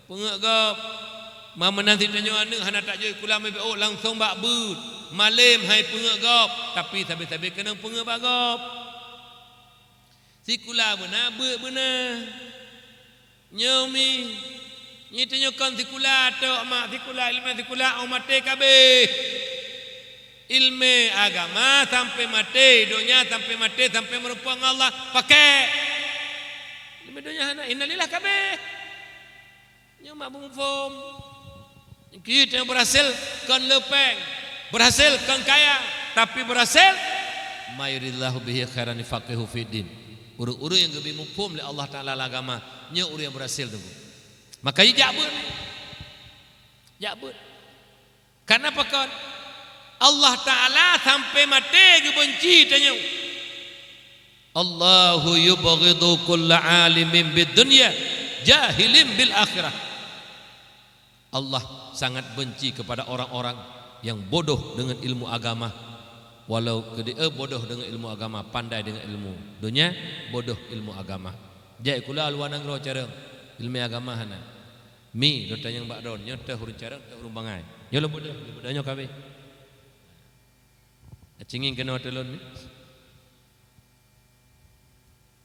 peungeuet gob. Ma meunan cit tanyoe aneuëk hana tajok sikula meubiôh langsong bak beuet. Malém hai peungeuet gob, tapi sabe-sabe keunong peungeuet bak gob. Sikula beuna, beuet beuna. Nyoe mi, nyoe tanyoe kon sikula tok mak, sikula iéleumé sikula ôh maté kabéh. Iéleumé agama sampai maté, donya sampai maté, sampai meurumpok ngon Allah, pakèk. Iéleumé donya hana, innalillah kabéh. Nyoe mak beumuphom. Kita berhasil kon leupeng, berhasil kon kaya, tapi berhasil, "May yuridillahu bihi khairan yufaqihu fiddin." Ureuëng-ureuëng nyang geubri muphom lé Allah Taala lam agama, nyoe ureuëng nyang berhasil teungku. Maka jak beuet. Jak beuet. Karena pakon? Allah Taala sampai maté geubenci tanyoe. "Allahu yubghidu kulla alimin bid dunya, jahilin bil akhirah." Allah sangat benci kepada orang-orang yang bodoh dengan ilmu agama. Walau keudeh bodoh dengan ilmu agama, pandai dengan ilmu dunia, bodoh ilmu agama. Jak sikula luwa nanggroe carông, iéleumé agama hana. Mi, lôn tanyong bak droen, nyoe teuh ureuëng carông, teuh ureuëng bangai. Nyoe lôn bodoh, lôn bodoh nyoe kabéh. Cingin keunoe teuh lôn mi.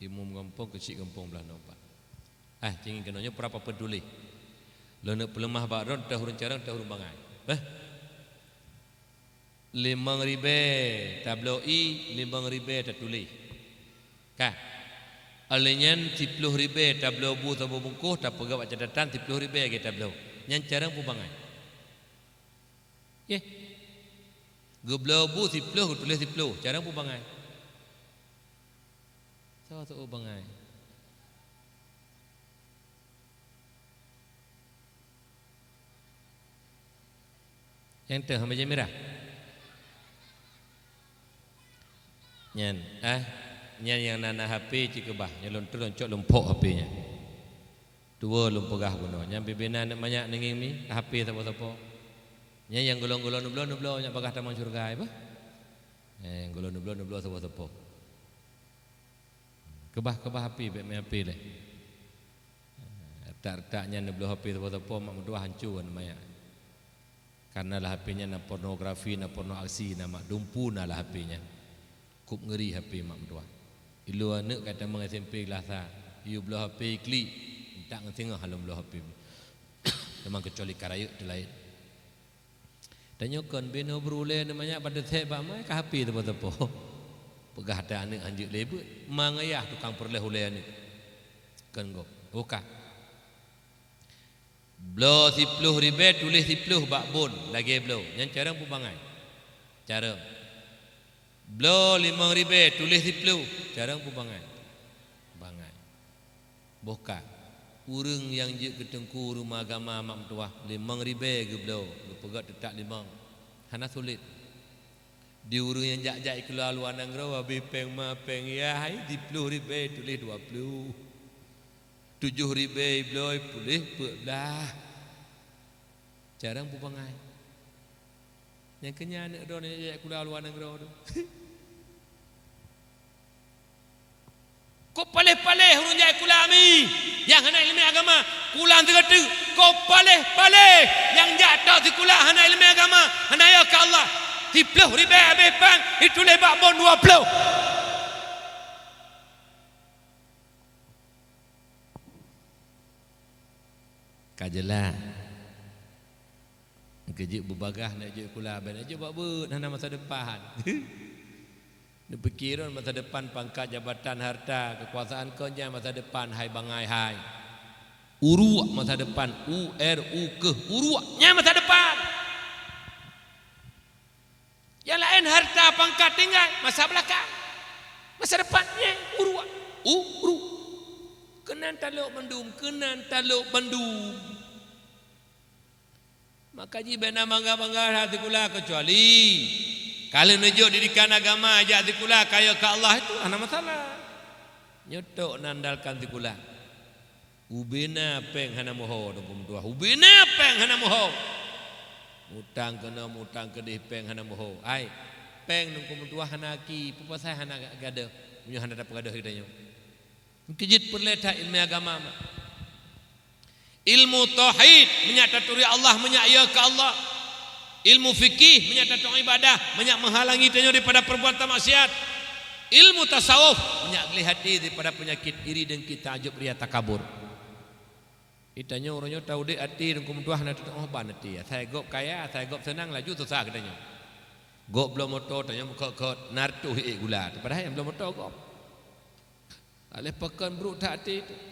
Imum gampông, keuchik gampông blah nyoe pat. Ah, cingin keunoe nyoe peurapa peutuléh. Lôn neuk peuleumah bak droen, teuh ureuëng carông, teuh ureuëng bangai. Beh. Limong ribée tabloe ié, limong ribée tatuléh. Ka. Óh lheueh nyan siploh ribée tabloe bu saboh bungkôh, tapeugah bak catatan siploh ribée lagée tabloe. Nyan carông peue bangai? Yeh. Geubloe bu siploh, geutuléh siploh, carông peue bangai? Soe seuôt bangai? Nyang teuh meja mirah. Nyan, ah, nyan nyang na, na H P cit keubah, nyan lôn treun cok lôn phok H P nyan. Tuwoe lôn peugah bunoe, nyan bibina aneuk manyak neungieng mi, H P sapo-sapo. Nyan nyang gohlom-gohlom neubloe, neubloe nyak bagaih tamong syeuruga, bah. Eh, gohlom neubloe, neubloe sapo-sapo. Keubah-keubah H P, bék mé H P lé. Retak-retak nyan neubloe H P sapo-sapo mak meutuah hanco aneuk manyak. Karena lam H P nyan na pornografi, na porno aksi, na mak dumpu na lam H P nyan. Kôp ngeuri H P mak meutuah. Ilôn aneuk ka tamong S M P kelas sa, yue bloe H P klik, entak ngon singoh lôn bloe H P. Teuma keucuali ka rayeuk teu laén. Tanyoe kon binoe beurulée neumanyak pada sép bak mai ka H P teupeu-teupeu. Peugah that aneuk hanjeuet lé beuet, ma ngayah tukang peureulée ulée aneuk. Kon gob. Buka. Bloe siploh ribée, tuléh siploh bak bon lagée bloe. Nyan carông peue bangai? Carông. Bloe limong ribée, tuléh siploh. Carông peue bangai? Bangai. Boh ka. Ureuëng nyang jeuet keu teungku rumoh agama mak meutuah, limong ribée geubloe, geupeugét teutak limong. Hana sulet. Di ureuëng nyang jak-jak keuluwa luwa nanggroe, habéh péng ma péng yah, hai siploh ribée tuléh dua ploh. Tujoh ribée bloe tuléh peuet blah. Carông peue bangai? Nyang keu nyan aneuk droeneuh jak keuluwa luwa nanggroe tu. Kôp paléh-paléh ureuëng jak keuluwa mi nyang hana iéleumé agama, kulang sigoe teuk. Kôp paléh-paléh nyang jak tok sikula hana iéleumé agama, hana yo keu Allah. Siploh ribée habéh péng, ituléh bak bon dua ploh. Ka jeulaih. Keu jeuet beubagaih nak jeuet sikula, bék nak jeuet bak beuet, hana masa depan. Neupiké droen masa depan, pangkat, jabatan, harta, keukuasaan kon nyan masa depan, hai bangai hai. Uruek masa depan, U R U K, uruek nyan masa depan. Nyang laén harta, pangkat, tinggai, masa belakang. Masa depan, nyeh, uruk. U, uruk. Keunan talok mandum, keunan talok mandum. Maka jih bèk na bangga-bangga that sikula, keucuali ka lheueh neujok didikan agama jak sikula kayèe keu Allah, itu hana masalah. Nyoe tok andalkan sikula. Ubena péng hana meuho, Teungku meutuah. Ubena péng hana meuho. Mutang keunoe, mutang keudeh, péng hana meuho. Ai, péng Teungku meutuah hana aki, peue pasai hana gadôh? Meunyoe hana tapeugah gadôh geutanyoe. Keujeuet peureulèe that ileumèe agama, mak. Ilmu tauhid, meunyak taturi Allah, meunyak yö keu Allah. Ilmu fikih, meunyak tatong ibadah, meunyak meuhalangi tanyoe daripada perbuatan maksiat. Ilmu tasawuf, meunyak gleh até daripada peunyakét iri, dengki, taajub, ria, takabur. Di tanyoe uroe nyoe taudép até Teungku meutuah na teutuoh ban até. Asai gob kaya, asai gob seunang, laju susah geutanyoe. Gob bloe moto, tanyoe meukhot-khot, na reutôh ék gula. Padahai nyang bloe moto gob. Aléh pakon brôk that até teuh.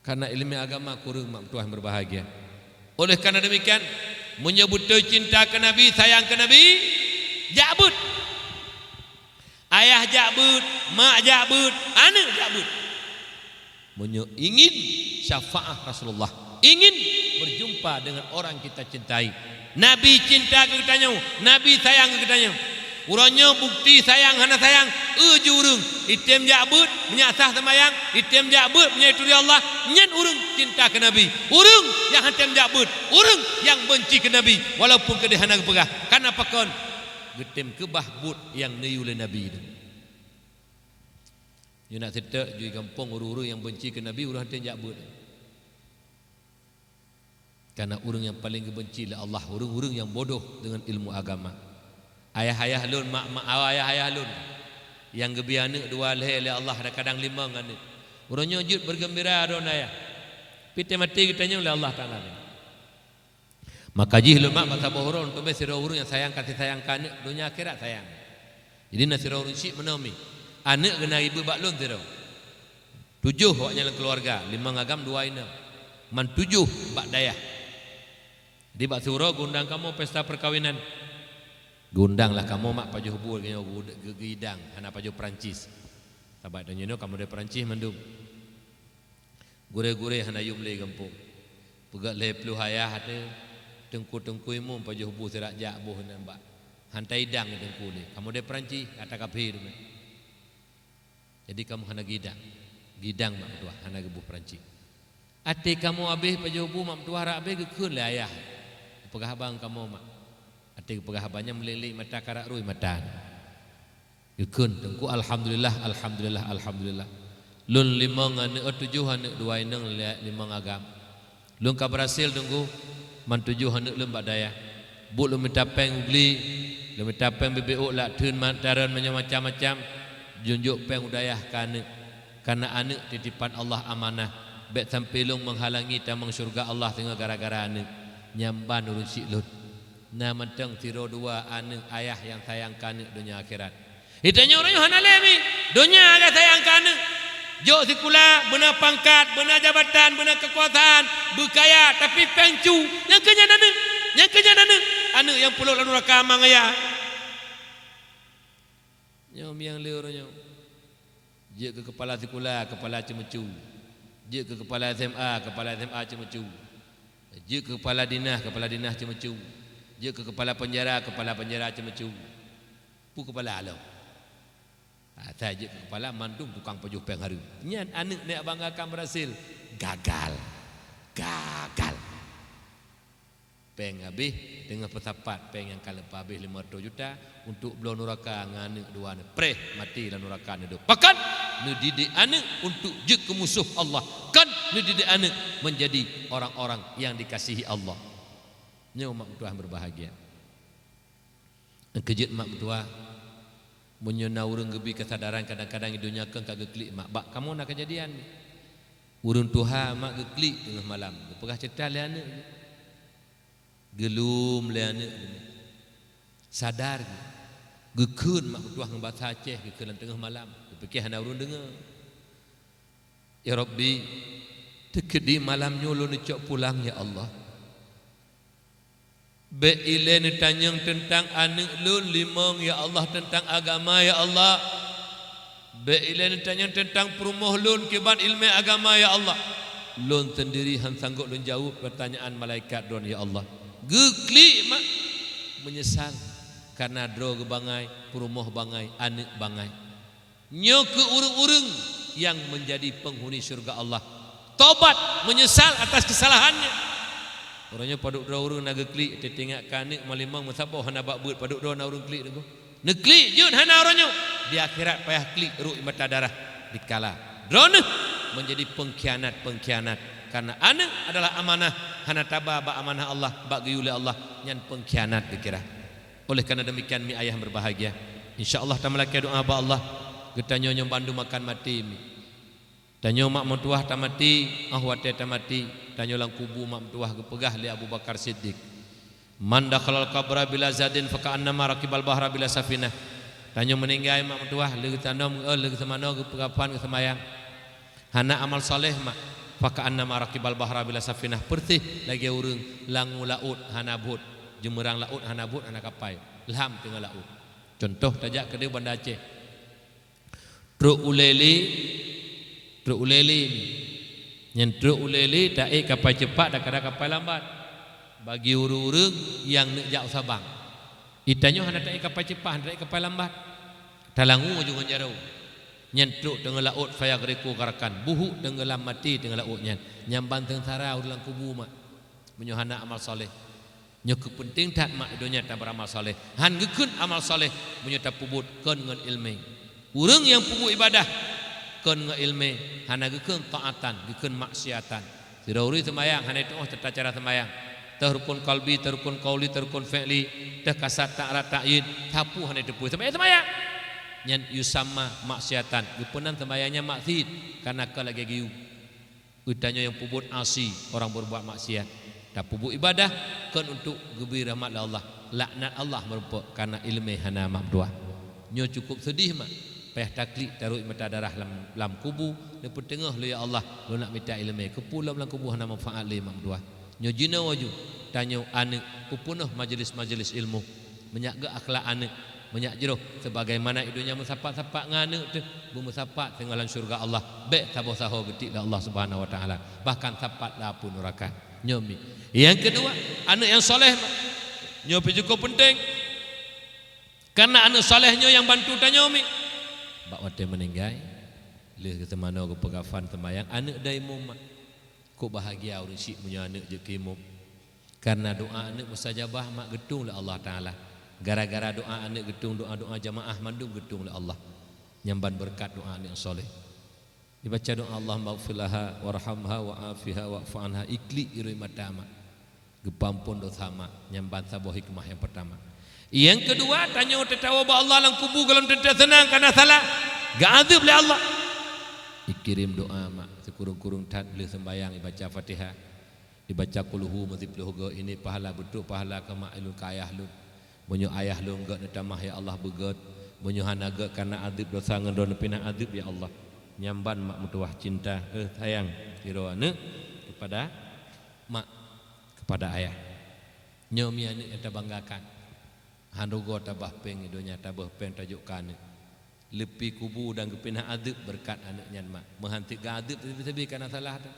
Karena ileumèe agama kureueng, mak meutuah yang berbahagia. Oleh karena demikian, meunyoe beutôi cinta keu Nabi, sayang keu Nabi, jak beuet. Ayah jak beuet, mak jak beuet, aneuk jak beuet. Meunyoe ingin syafaat Rasulullah, ingin berjumpa dengan orang kita cintai, Nabi cinta keu geutanyoe, Nabi sayang keu geutanyoe. Uroe nyoe bukti sayang hana sayang, eu ju ureueng, item jak beuet, meunyak sah seumayang, item jak beuet, meunyak ituri Allah, nyan ureueng cinta keu Nabi. Ureueng nyang hana tem jak beuet, ureueng nyang beunci keu Nabi, walaupun keudeh hana geupeugah. Karena pakon? Geutem keubah buet nyang neuyue lé Nabi nyoe. Nyoe na seutôt ju gampông ureueng-ureueng nyang beunci keu Nabi, ureueng hana tem jak beuet. Karena ureueng nyang paleng geubeunci lé Allah, ureueng-ureueng nyang bodoh deungon ilmu agama. Ayah-ayah lôn, mak-mak, ayah-ayah lôn, nyang geubri aneuk dua lhèe lé Allah, kadang-kadang limong aneuk. Uroe nyoe jeuet beugeumbira droe ayah. Pih teumaté geutanyoe lé Allah Taala. Maka jih lôn mak bak saboh uroe lôn teumé sidroe ureueng nyang sayang kasih sayang keu aneuk, donya akhirat sayang. Jadi na sidroe ureueng chik meunoe mi. Aneuk geuh na ribèe bak lôn sidroe. Tujoh awaknyan lam keuluwarga, limong agam dua inong. Man tujoh bak dayah. Jadi bak siuroe geuundang kamoe pesta perkawinan. Geuundang lah kamoe mak pajoh bu geuidang, hana pajoh Perancis. Sabab tanyoe nyoe ka model Perancis mandum. Gurèe-gurèe hana yum lé gampông. Peugöt lhèe ploh ayah até, teungku-teungku imum pajoh bu sirak jak boh inan bak. Hana idang teungku lé. Kamoe deh Perancis, ata kafé teuma. Jadi kamoe hana gidang. Gidang mak meutuah hana geuboh Perancis. Até kamoe abéh pajoh bu mak meutuah rak abéh geukheun lé ayah. Peugah abang kamoe mak. Até geupeugah abang nyan meulék-lék mata karak rui mata. Geukheun teungku, alhamdulillah, alhamdulillah, alhamdulillah. Lôn limong aneuk, oh, tujoh aneuk, dua inong, li-, limong agam. Lôn ka beurhasil teungku, man tujoh aneuk lôn bak dayah. Buet lôn mita péng u gli, lôn mita péng bibit ôk lak theun ma-, tareun meunyoe macam-macam, junjok péng u dayah keu aneuk. Karena aneuk titipan Allah amanah, bèk sampoe lôn meuhalangi tamong syeuruga Allah singoh gara-gara aneuk. Nyan ban ureueng chik lôn. Na mantong sidroe dua aneuk ayah nyang sayang keu aneuk donya akhirat. Di tanyoe uroe nyoe hana lé mi, donya nyang sayang keu aneuk. Jok sikula, beuna pangkat, beuna jabatan, beuna keukuasaan, beukaya, tapi péng cu, nyang keu nyan aneuk, nyang keu nyan aneuk, aneuk nyang peuleuk lam nuraka mangat. Nyoe miang lé uroe nyoe. Jeuet keu keupala sikula, keupala ceumeucue. Jeuet keu keupala S M A, keupala S M A ceumeucue. Jeuet keu keupala dinah, keupala dinah ceumeucue. Jeuet keu keupala peunjara, keupala peunjara ceumeucue. Peue keupala lom? Asai jeuet keu keupala mandum tukang pajoh péng hareuem. Nyan aneuk neuk banggakan beurhasil. Gagal. Gagal. Péng habéh, teungoh peusapat péng nyang ka leupah habéh limong reutôh juta untuk bloe nuraka ngon aneuk dua nyoe. Preh maté lam nuraka nyoe dum. Pakon? Neudidik aneuk untuk jeuet keu musoh Allah. Kon neudidik aneuk menjadi orang-orang yang dikasihi Allah. Nyoe mak meutuah berbahagia. Keujeuet mak meutuah. Meunyoe na ureueng geubri keusadaran kadang-kadang di donya keu ka geuklik mak. Bak kamoe na keujadian. Ureueng tuha mak geuklik teungoh malam. Geupeugah ceurita lé aneuk. Geulom lé aneuk geuh. Sadar geuh. Geukheun mak meutuah ngon basa Aceh geukheun lam teungoh malam. Geupike hana ureueng deungoe. Ya Rabbi, teukeudi malam nyoe lôn neucok pulang, ya Allah. Bék ilée neutanyong teuntang aneuëk lôn limong, ya Allah, teuntang agama, ya Allah. Bék ilée neutanyong teuntang peurumoh lôn kiban iéleumé agama, ya Allah. Lôn seundiri hán sanggob lôn jaweueb peutanyaan malaikat Droe, ya Allah. Geuklik mak, meunyeusal, kareuna droe geubangai, peurumoh bangai, aneuëk bangai. Nyoe keuh ureuëng-ureuëng nyang meunjadi peunghuni syeuruga Allah. Tobat, meunyeusal atas keusalahannya. Uroe nyoe padub droe ureuëng na geuklik, teutinggai keu aneuëk malimong meusaboh hana bak beuet, padub droe na ureuëng klik teungku. Neuklik jeuet hana uroe nyoe. Di akhirat payah klik rhot mata darah dikala droeneueh meunjadi peungkhianat-peungkhianat. Kareuna aneuëk adalah amanah, hana taba bak amanah Allah, bak geuyue lé Allah, nyan peungkhianat geukira. Oleh karena demikian, mi ayah yang berbahagia, insya Allah tameulakée doa bak Allah. Geutanyoe nyoe bandum akan maté mi. Tanyoe mak meutuwah tamaté, óh watée tamaté, tanyoe lam kubu mak meutuwah geupeugah lé Abu Bakar Siddiq, "Man dakhalal qabra bila zadin faka'annama rakibal bahra bila safinah." Tanyoe meuninggai mak meutuwah, lheueh geutanom, eh, lheueh geuseumanoe, geupeukapan, geuseumayang. Hana amal saleh mak, faka'annama rakibal bahra bila safinah, peureuseh lagée ureuëng langue laôt hana bot, jeumeurang laôt hana bot, hana kapai, lham teungoh laôt. Cuntoh tajak keudeh Banda Aceh. Trok ulée lé, trok ulée lé. Nyan trok ulée lé taék kapai ceupat dan kadang kapai lambat. Bagi ureuëng-ureuëng nyang neuk jak u Sabang. Geutanyoe hana taék kapai ceupat, hana taék kapai lambat. Talangue ju ngon jaroe. Nyan trok teungoh laôt fayagriqu gharqan, buhuk teungoh lam maté teungoh laôt nyan. Nyan ban seungsara ureuëng lam kubu mak. Meunyoe hana amal saleh. Nyoe keuh peunteng that mak, donya taberamal saleh. Hán geukheun amal saleh meunyoe tapeubuet kon ngon iéleumé. Ureuëng nyang peubuet ibadah kon ngon iéleumé hana geukheun taatan, geukheun maksiatan. Sidroe ureuëng seumayang hana tuoh tata cara seumayang. Teuh rukun qalbi, teuh rukun qauli, teuh rukun fi'li, teuh kasad, ta'rad, ta'yid, sapeue hana teupeu seumayang-seumayang. Nyan yusamma maksiatan. Geupeunan seumayang nyan maksiat, kareuna ka lagée geuyue. Geutanyoe nyang peubuet asi, orang berbuat maksiat. Tapeubuet ibadah kon untuk geubri rahmat lé Allah, laknat Allah meurumpok kareuna iéleumé hana mak meutuwah. Nyoe cukup seudeh mak, payah taklik tarot mata darah lam, lam kubu, neupeuteungoh lé, "Ya Allah, lôn nak mita iéleumé, keupeue lom lam kubu hana manfaat lé mak meutuwah." Nyoe jinoe aju, tanyoe aneuëk peupeunoh majelis-majelis ilmu. Meunyak gét akhlak aneuëk, meunyak jroh, sebagaimana i donya meusapat-sapat ngon aneuëk teuh, beumeusapat teungoh lam syeuruga Allah, bék saboh saho geutik lé Allah Subhanahu wa Taala, bahkan sapat lam apui nuraka. Nyoe mi. Nyang keudua, aneuëk nyang saleh. Nyoe pih cukup peunteng. Kareuna aneuëk saleh nyoe nyang bantu tanyoe mi. Bak watée meuninggai, lheueh geuseumanoe, geupeukapan, seumayang, aneuëk dai meumat. Kok bahagia ureuëng syiek meunyoe aneuëk jeuet keu imum. Kareuna doa aneuëk mustajabah mak geutueng lé Allah Taala. Gara-gara doa aneuëk geutueng, doa-doa jamaah mandum geutueng lé Allah. Nyan ban beureukat doa aneuëk saleh. Ibaca doa, "Allahummaghfir laha warhamha wa'afiha wa'fu anha," iklik irui mata mak. Geupeuampon dosa mak, nyan ban saboh hikmah nyang peurtama. Nyang keudua, tanyoe teutabah bak Allah lam kubu gohlom teuntée seunang kareuna salah, geuadeueb lé Allah. Ikirém doa mak, sikureueng-kureueng that lheueh seumbayang ibaca Fatihah, ibaca Qul Hu meusiploh goe, ini pahala, beutrok pahala keu mak lôn, keu ayah lôn. Meunyoe ayah lôn gét neutamah, ya Allah, beugét. Meunyoe hana gét kareuna adeueb dosa ngon droe neupinah adeueb, ya Allah. Nyan ban mak meutuwah cinta, eh, sayang, sidroe aneuëk keupada mak, keupada ayah. Nyoe mi aneuëk nyang tabanggakan. Hán rugoe tabah péng i donya, tabah péng tajok keu aneuëk. Leupie kubu dan geupinah adeueb beureukat aneuëk nyan mak. Meuhan teuk geuadeueb sabe-sabe kareuna salah teuh.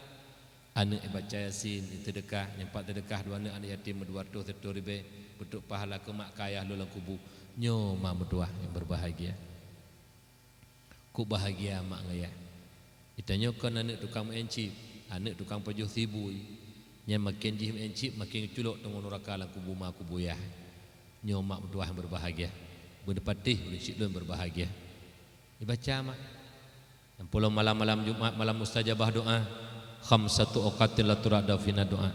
Aneuëk ibaca Yasin, iseudeukah, nyang pat seudeukah dua aneuëk, aneuëk yatim meudua reutôh sireutoh ribée, beutrok pahala keu mak keu ayah lôn lam kubu. Nyoe mak meutuwah nyang beureubahagia. Kok bahagia mak ngon ayah. Geutanyoe kon aneuëk tukang meu'en chip, aneuëk tukang pajoh sibui. Nyan maken jih meu'en chip, maken geuculok teungoh nuraka lam kubu mak kubu ayah. Nyoe mak meutuwah nyang beureubahagia. Beuneupatéh ureuëng syiek lôn beureubahagia. Ibaca mak. Nyang pulo malam-malam Jumat, malam mustajabah doa. Khamsatu awqatin la turaddu fiha du'a.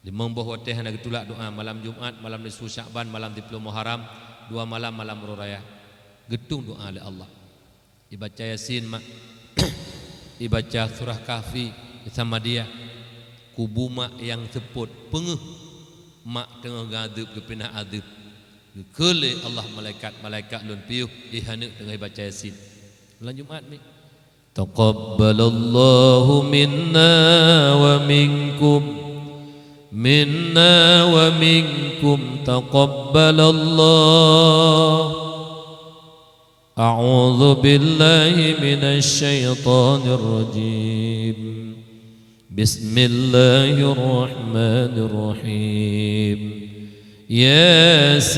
Limong boh watée hana geutulak doa, malam Jumat, malam nisfu Syakban, malam siploh Muharram, dua malam, malam Uroe Raya. Geutueng doa lé Allah. Ibaca Yasin mak. Ibaca surah Kahfi, Samadiyah. Kubu mak nyang seupôt, peungeuh mak teungoh geuadeueb, geupinah adeueb. Geukheun lé Allah malaikat, "Malaikat lôn piôh, eh aneuëk teungoh ibaca Yasin." Malam Jumat mi. Taqabbalallahu minna wa minkum. منا ومنكم تقبل الله. أعوذ بالله من الشيطان الرجيم. بسم الله الرحمن الرحيم. يس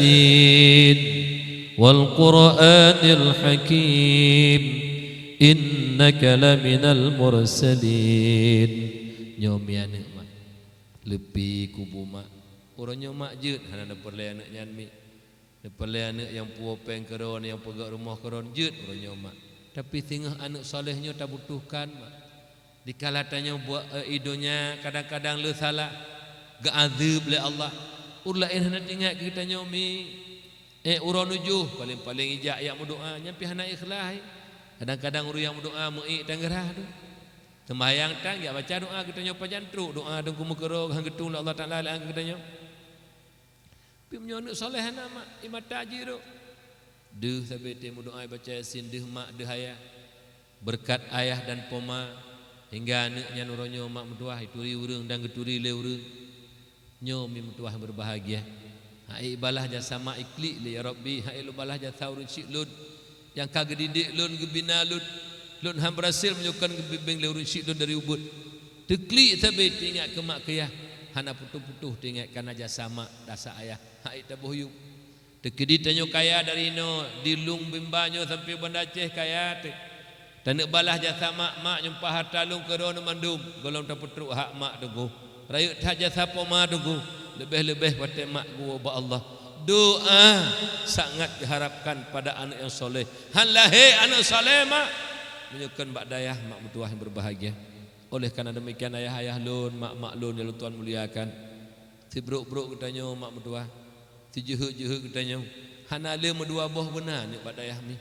والقرآن الحكيم. إنك لمن المرسلين. Nyoe mi aneuk mak. Leupie kubu mak. Uroe nyoe mak jeuet hana neupeureulée aneuk nyan mi. Neupeureulée aneuk nyang puwoe péng keudroe, nyang peugét rumoh keudroe, jeuet uroe nyoe mak. Tapi singoh aneuk saleh nyoe tabutuhkan mak. Dikala tanyoe buet, eh, i donya kadang-kadang le salah, geuazeueb lé Allah. Ureuëng laén hana teuingat keu tanyoe mi. Eh, uroe nujoh paléng-paléng ijak yak meudoá, nyan pih hana ikhlaih. Kadang-kadang ureuëng nyang meudoá meuék tangeurah tu. Seumayang tan jak baca doá, geutanyoe pajan trok doá teungku meukeurok han geutung lé Allah Taala lé geutanyoe. Tapi meunyoe aneuk saleh hana mak, i mata jih rot. Deuh sabe tée meudoá baca Yasin, deuh mak, deuh ayah. Beureukat ayah dan poma, hingga aneuk nyan uroe nyoe mak meutuwah ituri ureuëng dan geuturi lé ureuëng. Nyoe mi meutuwah beubahgia. Hai ibalah jasa mak iklik lé, "Ya Rabbi, hai lôn balah jasa ureuëng syik lôn nyang ka geudidik lôn, geubina lôn. Lôn han beurhasil meunyoe kon geubimbéng lé ureuëng syik lôn dari ubeut." Teuklik sabe teuingat keu mak keu yah, hana putôh-putôh teuingat kana jasa mak, jasa ayah. Hai taboh yup. Teukeudi tanyoe kaya dari inoe, di lueng bimba nyoe sampoe Banda Aceh kaya teuh. Taneuk balah jasa mak, mak nyumpah harta lôn keudroe mandum, gohlom tapeutrok hak mak teungku. Rayeuk that jasa poma teungku, leubeh-leubeh watée mak geuwoe bak Allah. Doá sangat geuharapkan pada aneuk nyang saleh. Han lahé aneuk saleh mak, meunyoe kon bak dayah mak meutuwah nyang beubahgia. Oleh karena demikian ayah-ayah lôn, mak-mak lôn nyang lôn tuan muliakan, sibrok-brok geutanyoe mak meutuwah, sijeuheut-jeuheut geutanyoe, hana le meudua boh beuna nyoe bak dayah mi.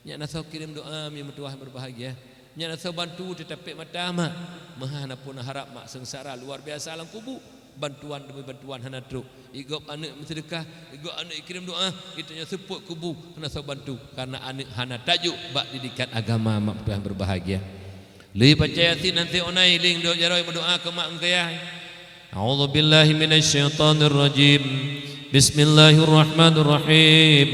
Nyak na soe kirém doá mi meutuwah beubahgia. Nyak na soe bantu teutapék mata mak. Meuhana pun harab mak seungsara luar biasa lam kubu. Bantuan demi bantuan hana trok. Igop aneuk meuseudeukah, igop aneuk ikirém doá, geutanyoe seupôt kubu hana soe bantu karena aneuk hana tajok bak didikan agama mak meutuwah beubahgia. Lheueh baca Yasin nan teuonai, lheueh duek jaroe meudoá keu mak ngon keu yah. أعوذ بالله من الشيطان الرجيم. بسم الله الرحمن الرحيم.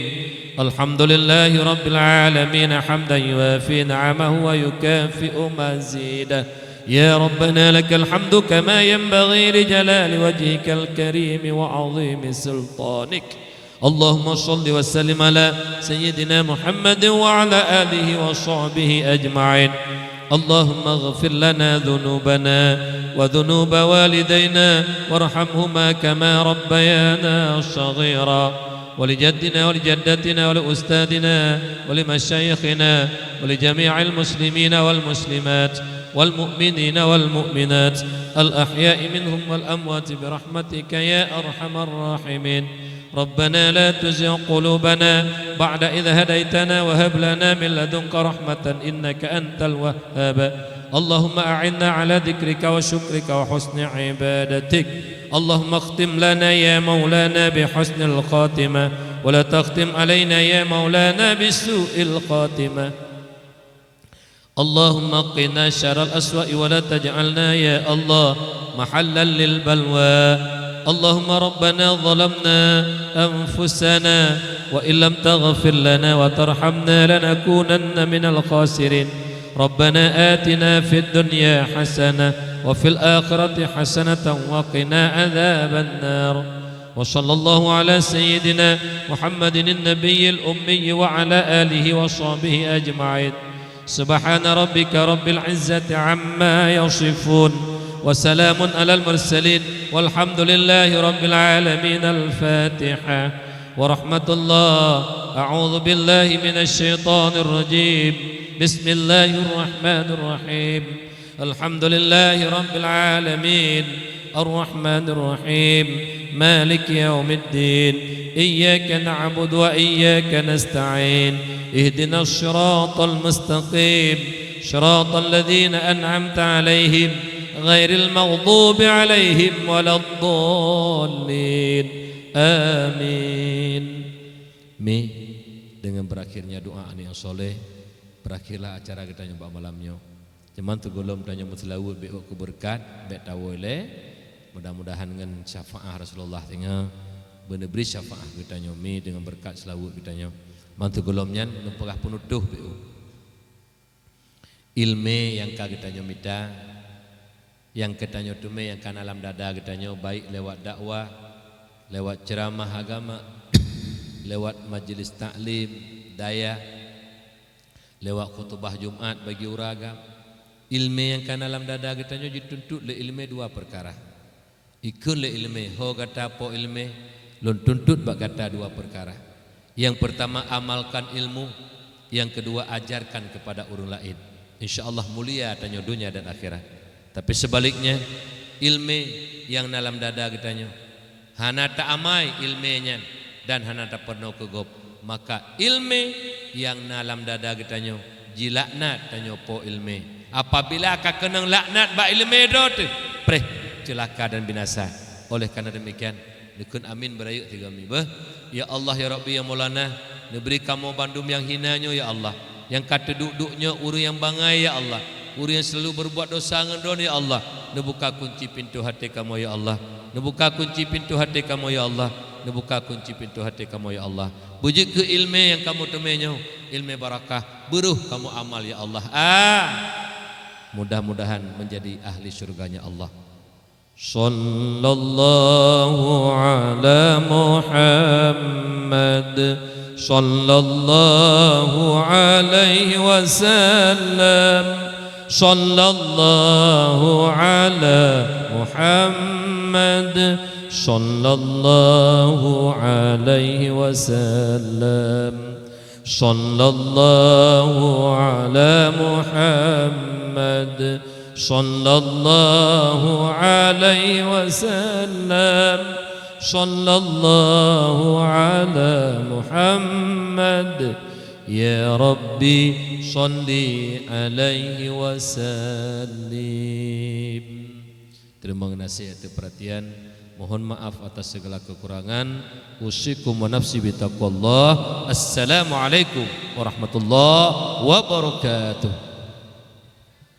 الحمد لله رب العالمين حمدا يوافي نعمه ويكافئ مزيده. يا ربنا لك الحمد كما ينبغي لجلال وجهك الكريم وعظيم سلطانك. اللهم صل وسلم على سيدنا محمد وعلى آله وصحبه أجمعين. اللهم اغفر لنا ذنوبنا وذنوب والدينا وارحمهما كما ربيانا صغيرا. ولجدنا ولجدتنا ولأستاذنا ولمشايخنا ولجميع المسلمين والمسلمات والمؤمنين والمؤمنات الأحياء منهم والأموات برحمتك يا أرحم الراحمين. ربنا لا تزغ قلوبنا بعد إذ هديتنا وهب لنا من لدنك رحمة إنك أنت الوهاب. اللهم أعنا على ذكرك وشكرك وحسن عبادتك. اللهم اختم لنا يا مولانا بحسن الخاتمة، ولا تختم علينا يا مولانا بسوء الخاتمة. اللهم قنا شر الأسوأ ولا تجعلنا يا الله محلا للبلوى. اللهم ربنا ظلمنا أنفسنا وإن لم تغفر لنا وترحمنا لنكونن من الخاسرين. ربنا آتنا في الدنيا حسنة وفي الآخرة حسنة وقنا عذاب النار. وصلى الله على سيدنا محمد النبي الأمي وعلى آله وصحبه أجمعين. سبحان ربك رب العزة عما يصفون. وسلام على المرسلين. والحمد لله رب العالمين. الفاتحة. ورحمة الله. أعوذ بالله من الشيطان الرجيم. بسم الله الرحمن الرحيم. الحمد لله رب العالمين. الرحمن الرحيم. مالك يوم الدين. إياك نعبد وإياك نستعين. اهدنا الصراط المستقيم. صراط الذين أنعمت عليهم. غير المغضوب عليهم ولا الضالين. آمين. Mi, dengan berakhirnya doa aneuk nyang soleh, berakhirlah acara geutanyoe bak malam nyoe. Cuman sigohlom tanyoe meuseulaweuet bék keu beureukat, bék tawoe lé. Mudah-mudahan ngon syafaat Rasulullah singoh beuneubri syafaat geutanyoe mi deungon beureukat seulaweuet geutanyoe. Mantong gohlom nyan lôn peugah peunutôh beu. Ileumèe nyang ka geutanyoe mita, nyang geutanyoe teumè nyang ka na lam dada geutanyoe, baik lewat dakwah, lewat ceuramah agama, lewat majlis taklim dayah, lewat khutubah Jumat bagi ureueng agam. Ileumèe nyang ka na lam dada geutanyoe jituntot lé ileumèe dua peukara. Ikheun lé ileumèe, "Ho gata po ileumèe, lôn tuntot bak gata dua peukara. Nyang peurtama, amalkan ilmu, nyang keudua, ajarkan keupada ureueng laén." Insya Allah mulia tanyoe donya dan akhirat. Tapi seubaliknya, ileumèe nyang na lam dada geutanyoe, hana ta-amai ileumèe nyan dan hana tapeurunoe keu gob, maka ileumèe nyang na lam dada geutanyoe jilaknat tanyoe po ileumèe. Apabila ka keunong laknat bak ileumèe droe teuh, preh, ceulaka dan binasa. Oleh karena demikian, neukheun amin beurayeuk tiga mi beuh. Ya Allah, ya Rabbi, ya Maulana, neubri kamoe bandum nyang hina nyoe, ya Allah. Nyang ka teuduek-duek nyoe ureueng nyang bangai, ya Allah. Ureueng nyang seulalu beureubuat dosa ngon droeneuh, ya Allah. Neubuka kunci pintoe até kamoe, ya Allah. Neubuka kunci pintoe até kamoe, ya Allah. Neubuka kunci pintoe até kamoe, ya Allah. Beujeuet keu ileumèe nyang kamoe teumè nyoe, ileumèe barakah. Beurôh kamoe amal, ya Allah. Ah. Mudah-mudahan menjadi ahli syurganya Allah. Sallallahu ala Muhammad, sallallahu alaihi wasallam, sallallahu ala Muhammad, sallallahu alaihi wasallam, sallallahu ala Muhammad, sallallahu alaihi wasallam, sallallahu ala Muhammad, ya Rabbi, salli alaihi wasallim. Terima kasih atas perhatian. Mohon maaf atas segala kekurangan. Usikum wa nafsi bitaqwallah. Assalamualaikum warahmatullahi wabarakatuh.